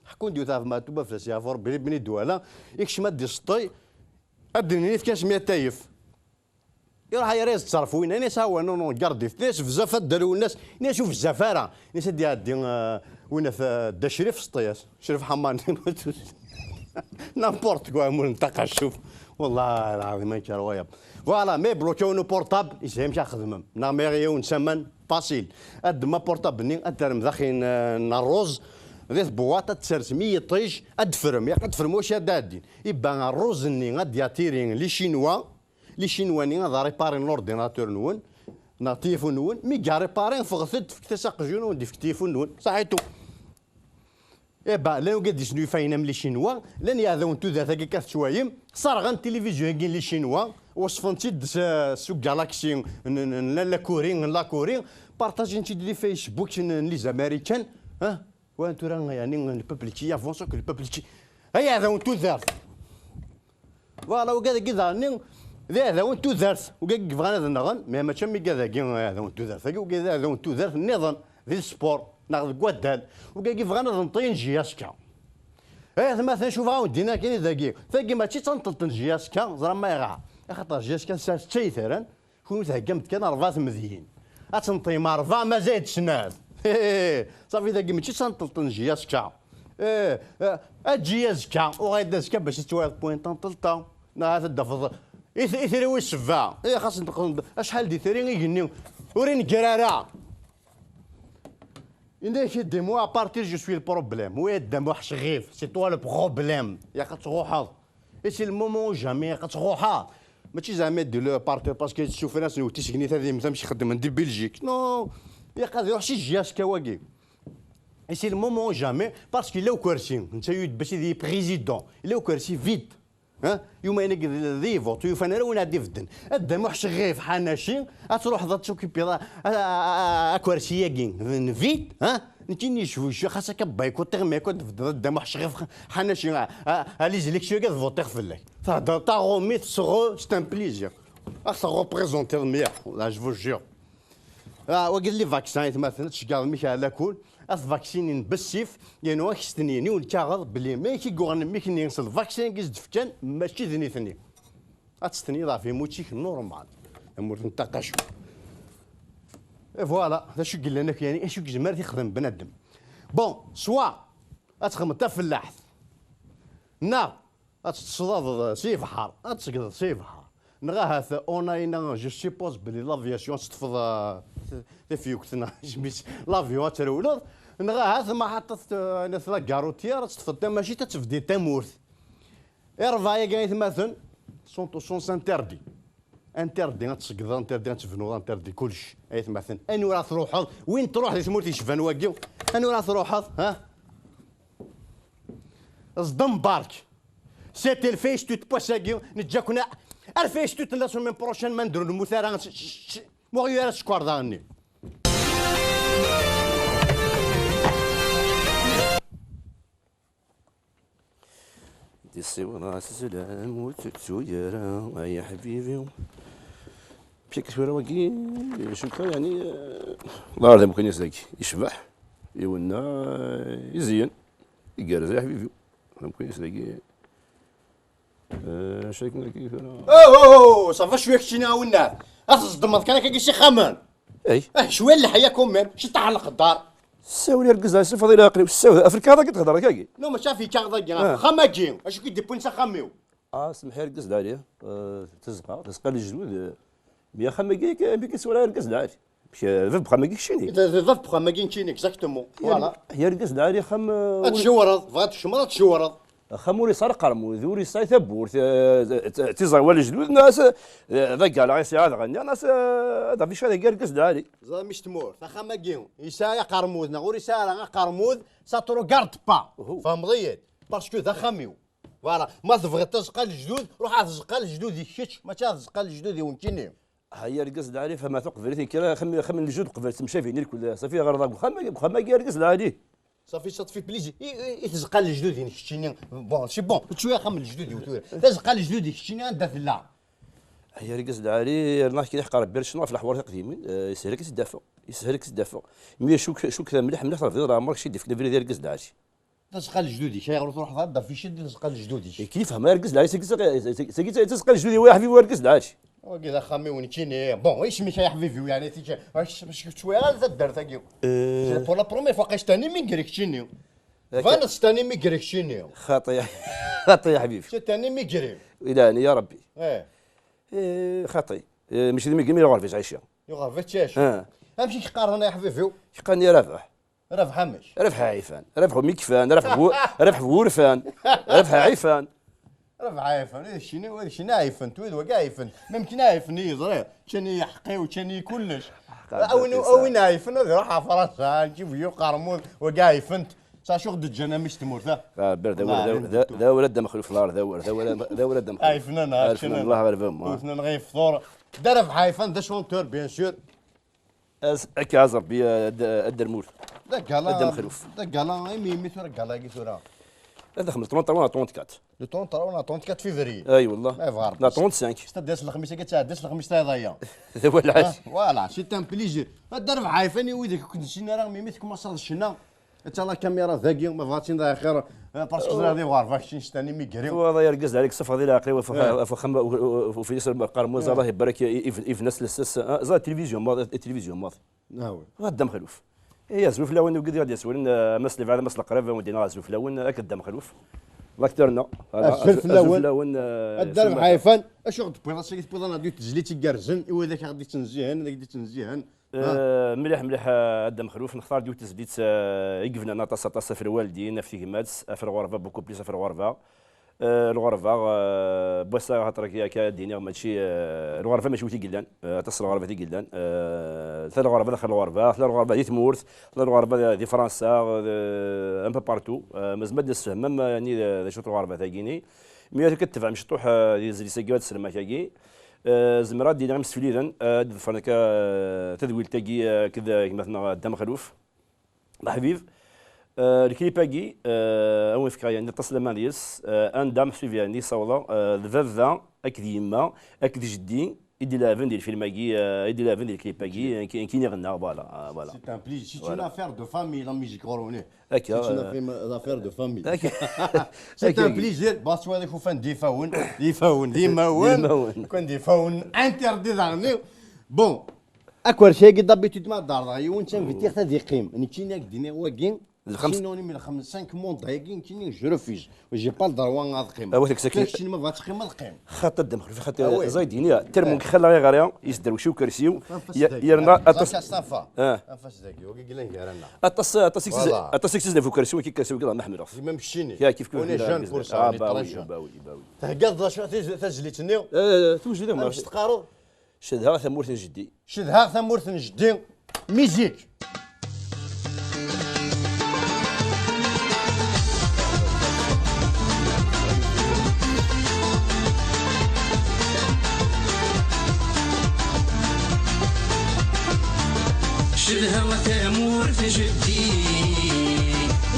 Ḥekkun-d yiwet ɣef Meɛtub Aflasi, ɣef Rebbi, Bni Dwala, ikcem ad d-iseṭṭi, ad d-nini yefka-as mya alef. Iruḥ yerra-yas-d ṣṣerf winna, ini-as: "Awa, non, non, gardit." Ini-as: "Bezzaf ad d-aru winna-s." Ini-as: "U bezzaf ara." Ini-as: "Ad d-iɛeddi, eh, winna f-, Dda Crif s ṭṭyas. Crif Ḥamani." N'importe quoi, amur n taqacuft. Wallah lɛaḍim, ayen kra waya. Voilà, mais bloqué-wen portable, yeshim amek ad xedmem. Neɣ ma yiwen saman, facile. Ad ddem portable-nni, ad terrem daxel n, n rruz, di tbewwaṭ, ad tsersem i yiṭij, ad d-teffrem. Yak ad d-teffrem wacu ad d-ɛeddin. Iba rruz-nni ad d-yatiri les Chinois, les Chinois-nni ad riparen l'ordinateur-nwen, neɣ téléphone-nwen, mi ga riparen, ffɣet-d, fket-as aqjun, ad wen-d-ifk téléphone-nwen. Saḥitu. Eh ben, llan wigad yesnulfayen am les Chinois, llan yeɛdawen n tudert-agi akka tettwayem, serɣen tilivizyu-agi n les Chinois, weṣfen-tt-id s, s galaxy n, n, n la Corée, n la Corée, partagen-tt-id di Facebook n, n les Américains, hein? Wa tura, yani, le peuple qui avance, que le peuple qui, ay yeɛdawen n tudert. Voilà, wigad-agi daɣen d iɛdawen n tudert, wigad-agi bɣan ad nɣen, mais mačči am wigad-agi iɛdawen n tudert-agi, wigad d iɛdawen n tudert nniḍen, di sport, neɣ deg waddal, wigad-agi bɣan ad nṭiyen J S K. Eh, atmaten, acu bɣa wen-d-inin akken i dagi? Tagi mačči d tanṭelt n J S K, ẓran ma yeɣra. Axaṭer J S K tesɛa setta yitran, kunwi theggam-d kan rebɛa temedyin. Ad tenṭim rebɛa, mazal-d snat. Safi, tagi mačči d tanṭelt n J S K. Eh, eh, eǧǧ-iyi azekka, uɣal-d azekka bac ad twaliḍ point tanṭelt-a. Neɣ ad d-tafeḍ it-, itri wis sebɛa. Eh, xas neqḍen-d acḥal d itri igenni. Ur ineggir ara. Yenna-yak-id, moi, à partir, je suis le problème. Oui, a Dda Muḥ Cɣif, c'est toi le problème. Ilaq ad truḥeḍ. Et c'est le moment ou jamais, ilaq ad truḥeḍ. Mačči zeɛma di le partir, parce que ssufran-asen u tisegni tadimt amek xeddmen di Belgique. Non, ilaq ad iruḥ si J S K wagi. Et c'est le moment ou jamais, parce que yella ukersi, netta yud bas di président, yella ukersi vide. Hein? Yuma inek d, d vote, ur yufan ara win ad d-ibedden. A Dda Muḥ Cɣif Ḥanaci, ad truḥeḍ ad tukipiḍ a, a, a, a, akersi-agi n vide, hein? Nekkini jwejju, xas akka boycottiɣ, mais ad tbeddeḍ a Dda Muḥ Cɣif Ḥanaci, a, a, a les élections-agi ad votiɣ fell-ak. Thedreḍ taṛumit, sɣu, c'est un plaisir. Ad ɣ-teṛṛeprezentiḍ mliḥ, là, je vous jure. Ah, wagi d les vaccins, aytmaten, ad tceggɛeḍ mik ɛla kul, ad tvaksinin bessif, yernu ad k-stenyin i lkaɣeḍ belli ma i k-yuɣen mik-nni s lvaksin i s-d-fkan, mačči d nitni. Ad testeniḍ ɣef yimuttik normal. Tamurt n ṭaqacu. Et voilà, d acu i yellan akk, yani, acu i yezmer ad t-ixdem bnadem. Bon, soit ad txedmeḍ tafellaḥt, neɣ ad tettṣeḍadeḍ si bḥer, ad tegdeḍ si bḥer. Neɣ ahat, on a, je suppose belli l'aviation ad teṭṭfeḍ, euh, tafyukt neɣ isem-is, l'avion ad trewleḍ. Neɣ ahat ma ḥaṭet, euh, la gare routière, ad teṭṭfeḍ tamacint ad tebdiḍ tamurt. Irebɛa-agi, aytmaten, sont, sont interdits. Interdit ad tṣeggdeḍ, interdit ad tebnuḍ, interdit kullec, aytmaten. Anwa ara truḥeḍ? Win truḥ di tmurt yecban wagi, anwa ara truḥeḍ, ha? Ẓdem bark. C'était le Facebook n wass-agi, neǧǧa-ken ar Facebook n la semaine prochaine, ma nedru nemmut ara, č-, č-, č-, muɣ ara sskeṛ daɣenni. Di ssiwḍa s sslam ur tettu ara, ay aḥbibi. Bika tura wagi, cukka, yani, eh, Allah yeɛlam kan yas dagi, yecbeḥ, iwenna, eh, izeyyen, igerrez, ay aḥbibi. Yeɛlam kan yas dagi, eh, acu akken dagi tura. Oh, oh, oh, ça va cwiya keččini a winna. Ad tẓeddmeḍ kan akka si ixxamen. Ay. Ah, cwiya n leḥya quand même, ciṭṭaḥ n leqder. Ssawel i argaz-a, s Faḍil Aqli, ssawel, ɣef lkaɣeḍ-agi i d-thedreḍ akka-agi? Non, mačči ɣef lkaɣeḍ-agi, ɣef uxxam-agi, acu i k-id-iwwin s axxam-iw? Ah, semmeḥ i argaz n lɛali, eh, tazeqqa, tazeqqa n lejdud, eh, mi axxam-agi, eh, mi k-iswala argaz n lɛali. Amek, eh, d bab n uxxam-agi keččini? D, d bab n uxxam-agi keččini, exactement. Voilà. I argaz n lɛali, axxam, eh, ad tjewreḍ, bɣa ad tkecmeḍ, ad tjewreḍ. Axxam ur yesɛi ara aqermud, ur yesɛi tawwurt, eh, d, d, d tiẓri n lejdud, neɣ as, eh, d agala i yesɛa dɣa, neɣ as, eh, ad afic ad agi argaz n lɛali. Ẓer mmi-s n tmurt, axxam-agi yesɛa aqermud neɣ ur yesɛi ara aqermud, ça te regarde pas. Uhu. Tfehmeḍ-iyi-d? Parce que d axxam-iw. Voilà. Ma tebɣiḍ tazeqqa n lejdud, ruḥ ar tzeqqa n lejdud-ik kečč, mačči ar tzeqqa n lejdud-iw nekkini. Ha, ya argaz n lɛali, fehmeɣ taqbaylit, kra axxam, axxam n lejdud qbel temcabin irkul, safi ɣer deg uxxam, deg uxxam-agi argaz n lɛali. Safi, ça te fait plaisir. I, i, i tzeqqa n lejdud-inek keččini. Bon, c'est bon. Tečču axxam n lejdud-iw tura. Tazeqqa n lejdud-ik keččini anda tella? Ay argaz n lɛali, rnaɣ kra iḥeqq Rebbi, rcen ɣef leḥwar tiqdimin, eh, yeshel-ak ad tt-id-afeɣ. Yeshel-ak ad tt-id-afeɣ. Mi cuk, cuk mliḥ, mliḥ trebbiḍ leɛmer, kečč i d-ifken abrid, ay argaz n lɛali. Tazeqqa n lejdud-ik, ayɣer ur truḥeḍ ara d-afic-id di tzeqqa n lejdud-ik? Kif fehmeɣ, ay argaz n lɛali, tagi, tagi, tagi, tagi d tazeqqa n lejdud-iw, ay aḥbib, ay argaz n lɛali. Wagi d axxam-iw nekkini. Bon, isem-ik ay aḥbib-iw, yeɛni tika, mačči ttwiɣ ara taddart-agi. Eh. Pour la première fois, qas tani mi gri keččini. Tbaneḍ tani mi gri keččini. Xaṭi, xaṭi ya ḥbib. Tani mi gri. Ilahni ya Ṛebbi. Eh. Eh, xaṭi. Eh, mačči d mi gri, mi ɣer bit ɛici. Yuɣer bit ɛici. Ah. Amek i k-qqaren ay aḥbib-iw? K-qqaren ya Rabaḥ. Rabaḥ amek? Rabaḥ ɛifan, Rabaḥ mi kfan, Rabaḥ bu-, Rabaḥ bu wurfan, Rabaḥ ɛifan. Rabaḥ ɛifan, wid keččini, wid keččini ɛifent, wid wagi ɛifent. Même keččini ɛifen-iyi, ẓriɣ. Ččan-iyi ḥeqqi-w, ččan-iyi kullec. A win, a win ɛifen, ad iruḥ ɣer Fransa, ad yejjeb uqermud, wagi ɛifent. S acu ɣ-d-ǧǧan a mmi s tmurt, ah? Ah, ber, d awal, d awal, d awal, d awal, d awal, d awal, d awal, d awal, d awal, d awal. Ɛifnen, ɛifnen. Ɛifnen, Allah ɣaleb-em, ah. Ɛifnen, ɣef ḍur. D Rabaḥ ɛifan, d achanteur, bien sûr. As-, akka aẓ Rebbi, a d-, a Dda Lmut. D agala, a Dda Mexluf. D agala, imi, imi tura gala-agi tura. Ad nxemmem trente et un à trente-quatre. Le trente et un à trente-quatre février. Ay wallah. Ma yebɣa Rebbi. La trente-cinq. C'est-à-dire lexmis-agi ad tɛeddi s lexmis tayeḍ-aya. D awal ɛad. Ah, voilà, c'est un plaisir. A Dda Rabaḥ ɛifan i wid ur k-nessin ara, mi, mi tkumaṣaḍ ccna. Atta la caméra dagi, ma bɣa tin d axir, eh, parce que ẓriɣ di ɣerba keččini s tani mi gri. Wa d argaz d Alex Safadi Lɛaqli, wa f-, eh, wa f-, wa f-, wa f-, wa f-, wa f-, wa f-, Qarmuz, eh, Allah ibarek, i-, i-, ibna s lsas, eh, ẓer tilivizyu maḍi, tilivizyu maḍi. Ah oui. Wa Dda Mexluf. Eh, azul fell-awen, wigi i ɣ-d-yessawlen, eh, Mass Lebɛad, Mass Leqrib, wen-d-iniɣ azul fell-awen, eh, akked Dda Mexluf. L'acteur-nneɣ. Voilà, azul, azul fell-awen. Fell-awen, eh, a Dda Rabaḥ ɛifan, acu ɣ-d-tewwiḍ ass-agi, tewwiḍ-aneɣ-d yiwet tezlit igerrzen, i wid akk aɣ-d-ittnezzihen, ad ak-d-ittnezzihen. Eh, mliḥ, mliḥ, eh, a Dda Mexluf, nextar-d yiwet tezlit, eh, i yebnan aṭas, aṭas ɣef lwaldin, ɣef tegmat, ɣef lɣerba, beaucoup plus ɣef lɣerba. Eh, lɣerba, eh, n wass-a, axaṭer akka, akka ad d-iniɣ, mačči, eh, lɣerba mačči wid i yellan, eh, aṭas n lɣerba i yellan, eh, tella lɣerba daxel lɣerba, tella lɣerba di tmurt, tella lɣerba di, di Fransa, eh, un peu partout. Eh, mazal ad d-nessefhem, eh, yani, d, d acu-t lɣerba-tagi-ni. Mi ara k-tebɛem ciṭuḥ, eh, di tezlit-agi, ad teslem akagi. Eh, zemreɣ ad d-iniɣ imsefliden, eh, ad d-ḍefren akka, eh, tadwilt-agi, eh, akked, eh, gma-tneɣ, eh, Dda Mexluf. Leḥbib, eh, lklip-agi, eh, a wen-fkeɣ yani aṭas laman deg-s, eh, anda meḥsub yani ssawḍeɣ, eh, d baba akked yemma akked jeddi i d-ilɛeben di lfilm-agi, eh, i d-ilɛeben di lklip-agi, eh, nekk, nekk i ɣennaɣ, voilà, eh, voilà. C'est un plaisir, c'est une affaire de famille, la musique ɣur-wen. Akka, c'est une affaire, affaire de famille. Akka. C'est un plaisir. Bon, s wid akk ufan d ifawen, d ifawen, d imawen. D imawen. Kan d ifawen interdit daɣen. Bon, akersi-agi d'habitude ma ḍerḍeɣ yiwen, tinvitiɣ-t ad iqqim. Nekkini ad k-d-iniɣ wagi, d lxems- sinonime, lxems-, cinq mandat-agi, nekkini je refuse. J'ai pas le droit ad qqimeɣ. Awa, tek-, tek-, keččini ma bɣa teqqim, ad teqqim. Xaṭi a Dda Mexluf, xaṭi, ah oui, ẓay d-ini, termu, eh, xalla iɣer-, yesderwec ukersi-w, yerna aṭas. Anef-as dagi, wagi yellan gar-aneɣ. Aṭas, aṭas i k-, voilà, aṭas i k-tizna ɣef ukersi-wagi, akersi-wagi d ameḥmel. Kif, kif, on est jeune pour ça, on est très jeune. Ah, bah oui, bah oui, bah oui. Theggaḍ d acu, tiz-, tazlit-nni? Eh, tewjed, amek teqqareḍ? Cedhaɣ tamurt n jeddi. Cedhaɣ tamurt n jeddi. Mizik. Cedhaɣ tamurt n jeddi,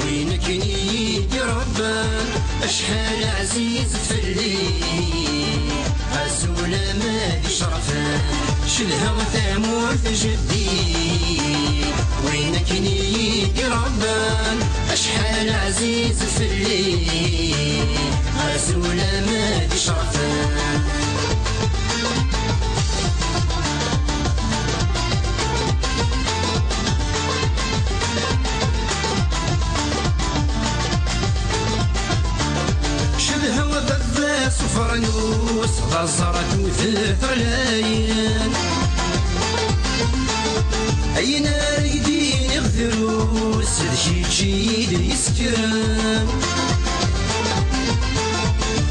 win akken i yi-d-iṛebban, acḥal ɛziz fell-i, azul ama d icrefen. Cedhaɣ tamurt n jeddi, win akken i yi-d-iṛebban, acḥal ɛziz fell-i, azul ama d icrefen. Cedhaɣ baba-s ufernus, d aẓar akked teɣlayin. Ayen ara k-d-iniɣ drus, d kečč i yi-d-yessekren.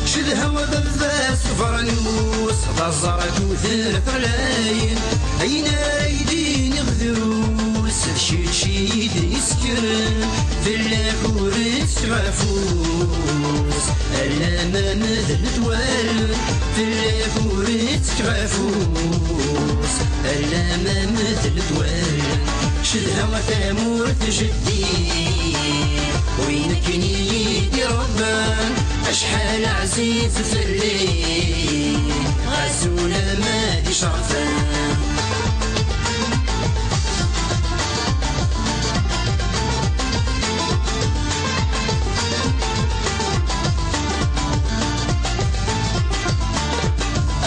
Cedhaɣ baba-s ufernus, d aẓar akked teɣlayin. Ayen ara k-d-iniɣ drus, d kečč i yi-d-yessekren. Fell-ak ur ttkeɣ afus, alamma medlen-t wallen. Fell-ak ur ttkeɣ afus, alamma medlen-t wallen. Cedhaɣ tamurt n jeddi, win akken i yi-d-iṛebban, acḥal ɛziz fell-i, azul ama d icrefen.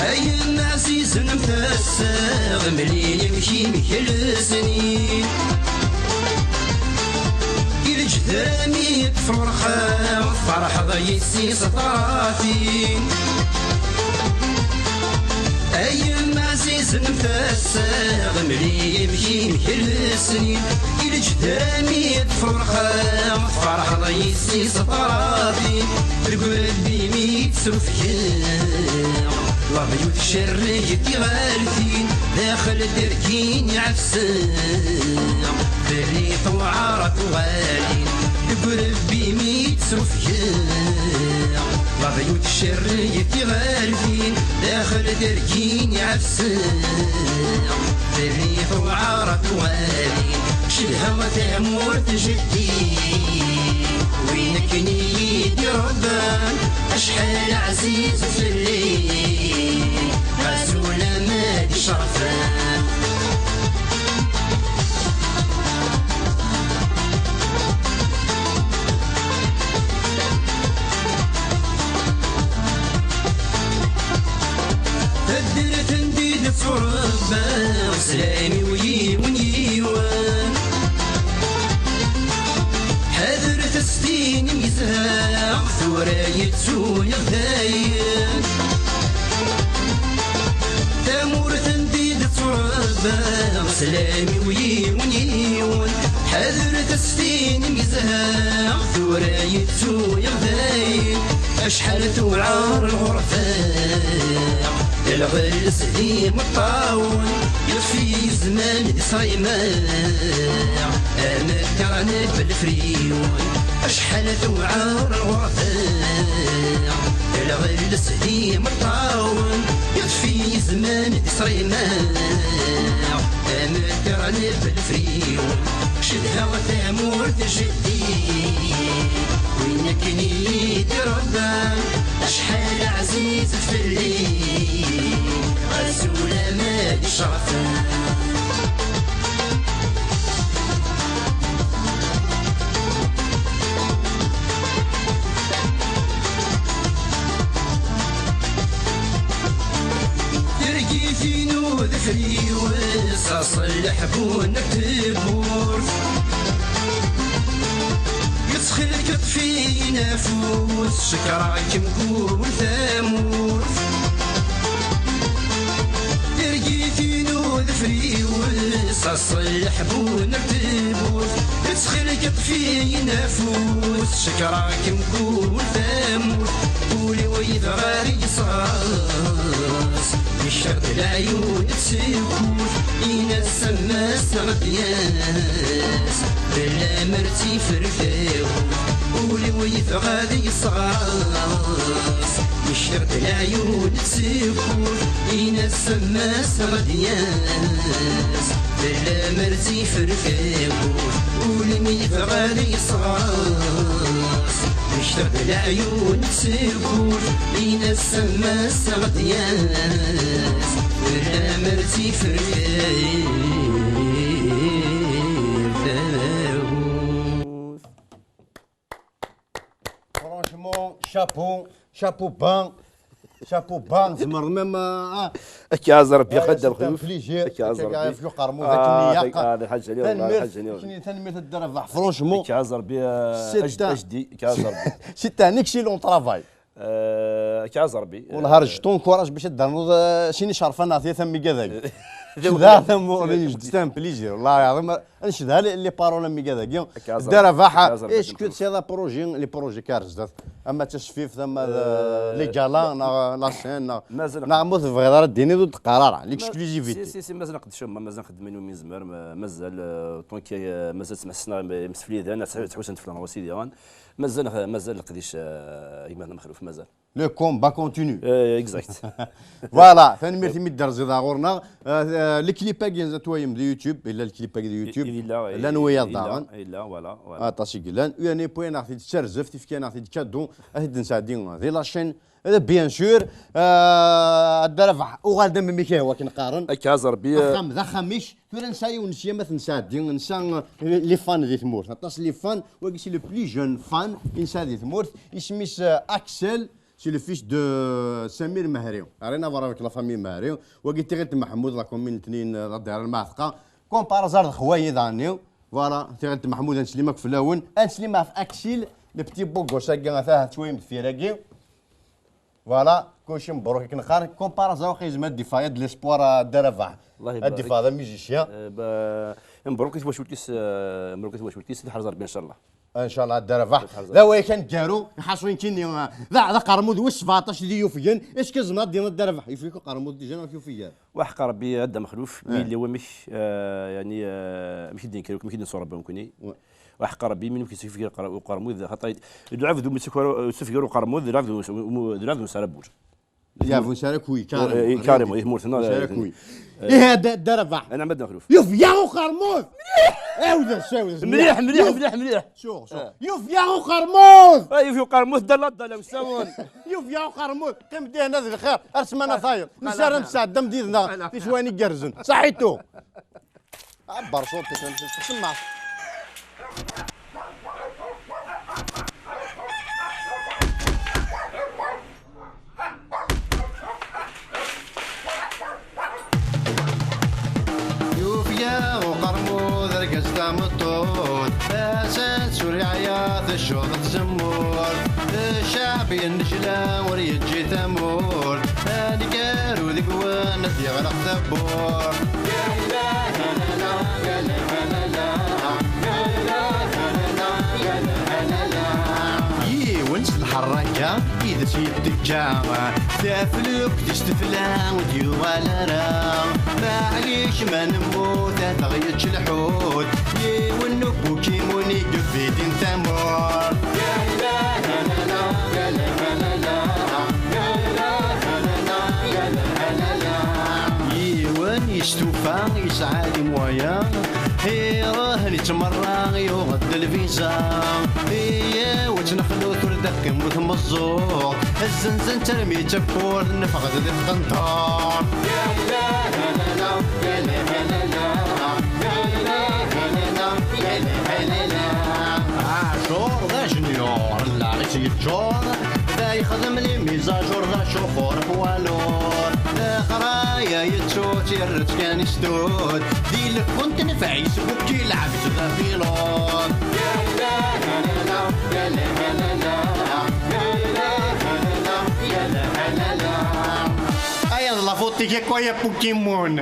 Ayen ɛzizen Ass-a mlil imekli mkelsen-in. I leǧder-am i tefrurxeḍ, tferḥeḍ yis-i s ṭṭratin. Ay yemma ɛzizen mtassa, mlil imekli mkelsen-in. I leǧder-am i tefrurxeḍ, tferḥeḍ yis-i s ṭṭratin. Deg urebbi mi tt-srufgeɣ, leɛyub tcerreg tiɣaltin, daxel d-rgin iɛefsen, belli tewɛer tuɣalin. Deg urebbi mi tt-srufgeɣ, leɛyub tcerreg tiɣaltin, daxel d-rgin iɛefsen, belli tewɛer tuɣalin. Cedhaɣ tamurt jeddi, win akken i yi-d-irebban, acḥal ɛziz fell-i, ɣas ulamma d icerfen. Taddart anda i d-ttwarebbaɣ, slam-iw yiwen yiwen. Ḥadret s tin i m-yezha, tura yettu-yaɣ dayen. Tamurt anda i d-ttwarebbaɣ, slam-iw yiwen yiwen. Ḥadret s tin i m-yezha, tura yettu-yaɣ dayen. Acḥal tewɛer lɣerba, d lɣella s d imeṭṭawen, yeṭṭef-iyi zzman d ṣṣayma, am kkran belfriwen. Acḥal tewɛer lɣerba, d lɣella s d imeṭṭawen, yeṭṭef-iyi zzman d ṣṣayma, am kkran belfriwen. Cedhaɣ tamurt jeddi, win akken i yi-d-irebban, acḥal ɛziz fell-i, ɣas ulamma d icerfen. Targit-inu d friwes, aṣelleḥ bu-, n tewwurt. Yettxil-k ṭṭef-iyi afus, cekreɣ-kem kul tamurt. Targit-inu d friwes, aṣelleḥ bu-, n tewwurt. Yettxil-k ṭṭef-iyi afus, cekreɣ-kem kul tamurt. Ul-iw yebɣa ad yeṣɣas, yecceḍ leɛyun d tsekkurt, in-as ammas ɣedyas, d lamer tifrek. Ul-iw yebɣa ad yeṣɣas, yecceḍ leɛyun d tsekkurt, in-as ammas ɣedyas, d lamer tifrek. Ul-im yebɣa ad yeṣɣas, yecceḍ leɛyun d tsekkurt, in-as ammas ɣedyas, ulamer tifrek. Franchement, chapeau, chapeau bas, chapeau bas. Tzemreḍ même, ah, ah. Akka ɛaz Rebbi, ah, xaddam c'est un plaisir. Akka ɛaz Rebbi. Akka ɛaz Rebbi. Ah, tanemmirt. Tanemmirt, tanemmirt a Dda Rabaḥ. Franchement, c'est un, c'est un excellent travail. Euh, akka ɛaz Rebbi. Wallah, euh, je t'encourage باش تدرنوض, euh, sini cerfan ɣer tiyita am wigadagi. Cedhaɣ tamurt, c'est un plaisir. Wallah العظيم, ncedha les, les paroles am wigadagi. Akka ɛaz Rebbi. Dda Rabaḥ, est-ce que tesɛiḍ projet, les projets ar zdat? Ama d tasfift, ama d, euh, les galas, neɣ la chaîne, neɣ, neɣ ma ur tebɣiḍ ara ad d-tiniḍ, ur d-qqar ara, l'exclusivité. Si, si, si, mazal nqeddec, mazal nxeddem ayen umi nezmer, ma-, mazal, euh, tant que, euh, mazal ttmeḥsneɣ im-, imsefliden, ad ttḥussin fell-aneɣ wasidiɣen. Mazal, mazal leqdic, euh, gma-tneɣ Mexluf, mazal. Le combat continue. Euh, exact. Voilà, tanemmirt imi d-terziḍ ɣur-neɣ. Euh, euh, le clip-agi n Zatwayem di YouTube, yella le clip-agi di YouTube. Yella, llan wiyaḍ daɣen. Yella, voilà, voilà. Aṭas i yellan. U yani, wwin-aɣ-t-id s terzeft, yefka-aɣ-t-id cadeau, ad t-id-nesɛeddi di la chaîne. Eh, bien sûr, euh, a Dda Rabaḥ, uɣal-d am mmi-k, akken qqaren. Akka ɛaz Rebbi, euh, axxam d axxam-ik. Tura nesɛa yiwen sya ma t-nesɛeddi, nesɛa, euh, les fans di tmurt. Aṭas les fans, wagi c'est le plus jeune fan i nesɛa di tmurt. Isem-is, euh, Axel. C'est le fils de Samir Mehri. Rien à voir avec la famille Mehri. Wagi tiɣilt Maḥmud, la commune n Tnin, la Dera Lmaɛteqa. Compare azar d xwayi daɣen. Voilà, tiɣilt Maḥmud, ad neslim akk fell-awen. Ad neslim ɣef Aksil, le petit beau gosse-agi, ata ttwayem deffir-agi. Voilà, kulci mebruk akken qqaren. Compare azar waqil yezmer ad d-ifayeḍ de l'espoir, euh, Dda Rabaḥ. Ad d-ifayeḍ am musicien. Eh, ba-, mebruk i twacult-is, eh, mebruk i twacult-is, ad iḥrez Rebbi, ncallah. Ncallah, Dda Rabaḥ. Ad iḥrez Rebbi. D awal kan garu, iḥaṣu nekkini, eh, d a-, d aqermud wis sebɛeṭac di yufgen, est-ce que tzemreḍ ad d-tiniḍ Dda Rabaḥ? Yufeg-ik uqermud déjà neɣ yufeg-ar? Waḥ aqerbi, a Dda Mexluf, mi yella wamek, eh, yani, eh, amek i d-yenker, amek i d-nesur Rebbi nekkini. Waḥ aqerbi, mi nek yessufger uqer-, uqermud, xaṭer, lɛebd umi yessufger uqermud, d lɛebd umi s-, umu-, d lɛebd umi s-ara bur. Lɛebd umi s-ara kuy, carrément. Eh, carrément, i tmurt-nneɣ, eh, carrément. Ih, a Dda, Dda Rabaḥ. Anɛam a Dda Mexluf. Yufeg-aɣ uqermud! Ɛawed-as, ɛawed-as. Mliḥ, mliḥ, mliḥ, mliḥ. Yufeg-aɣ uqermud! Ah, yufeg uqermud, Dda Lalla, Dda Lalla, wessawen. Yufeg-aɣ uqermud, qqim dihna d lxir, ar ssmana tayeḍ. Nessaram tesɛeddam did-neɣ tiswayin igerrzen. Saḥitu! Ɛebber ṣuṭ-ik, ma tsemmeḥ. Yufeg-aɣ uqermud, argaz tameṭṭut, tasa ur yeɛya, teccuḍ tzemmurt. Ccɛeb yennejla ur yeǧǧi tamurt, aneggaru deg-wen ad d-yeɣleq tawwurt. Yiwen s lḥerraka i d as-yettekka, taflukt-is tefla ur d-yuɣal ara. Maɛlic ma nemmut ad aɣ-yečč lḥut, yiwen n ubukimun i yebidin tamurt. Yiwen yestufa yesɛa les moyens, iruḥ yettmerra yuɣ-d lviza. Iyyawet nexlut ur d-teqqim tmeẓẓuɣt, zzenzen-tt armi d tawwurt, neffeɣ-d di tqenṭert. Ɛacur d ajenyur, llaɣ-is yeččur, da yexdem les mises à jour, d acufur poids lourd. Leqraya yettu-tt, yerra-tt kan i stud, di lkun tenfeɛ-is, bukki lɛebd d apilud. Aya d la faute-ik akk, ay a Pokémon.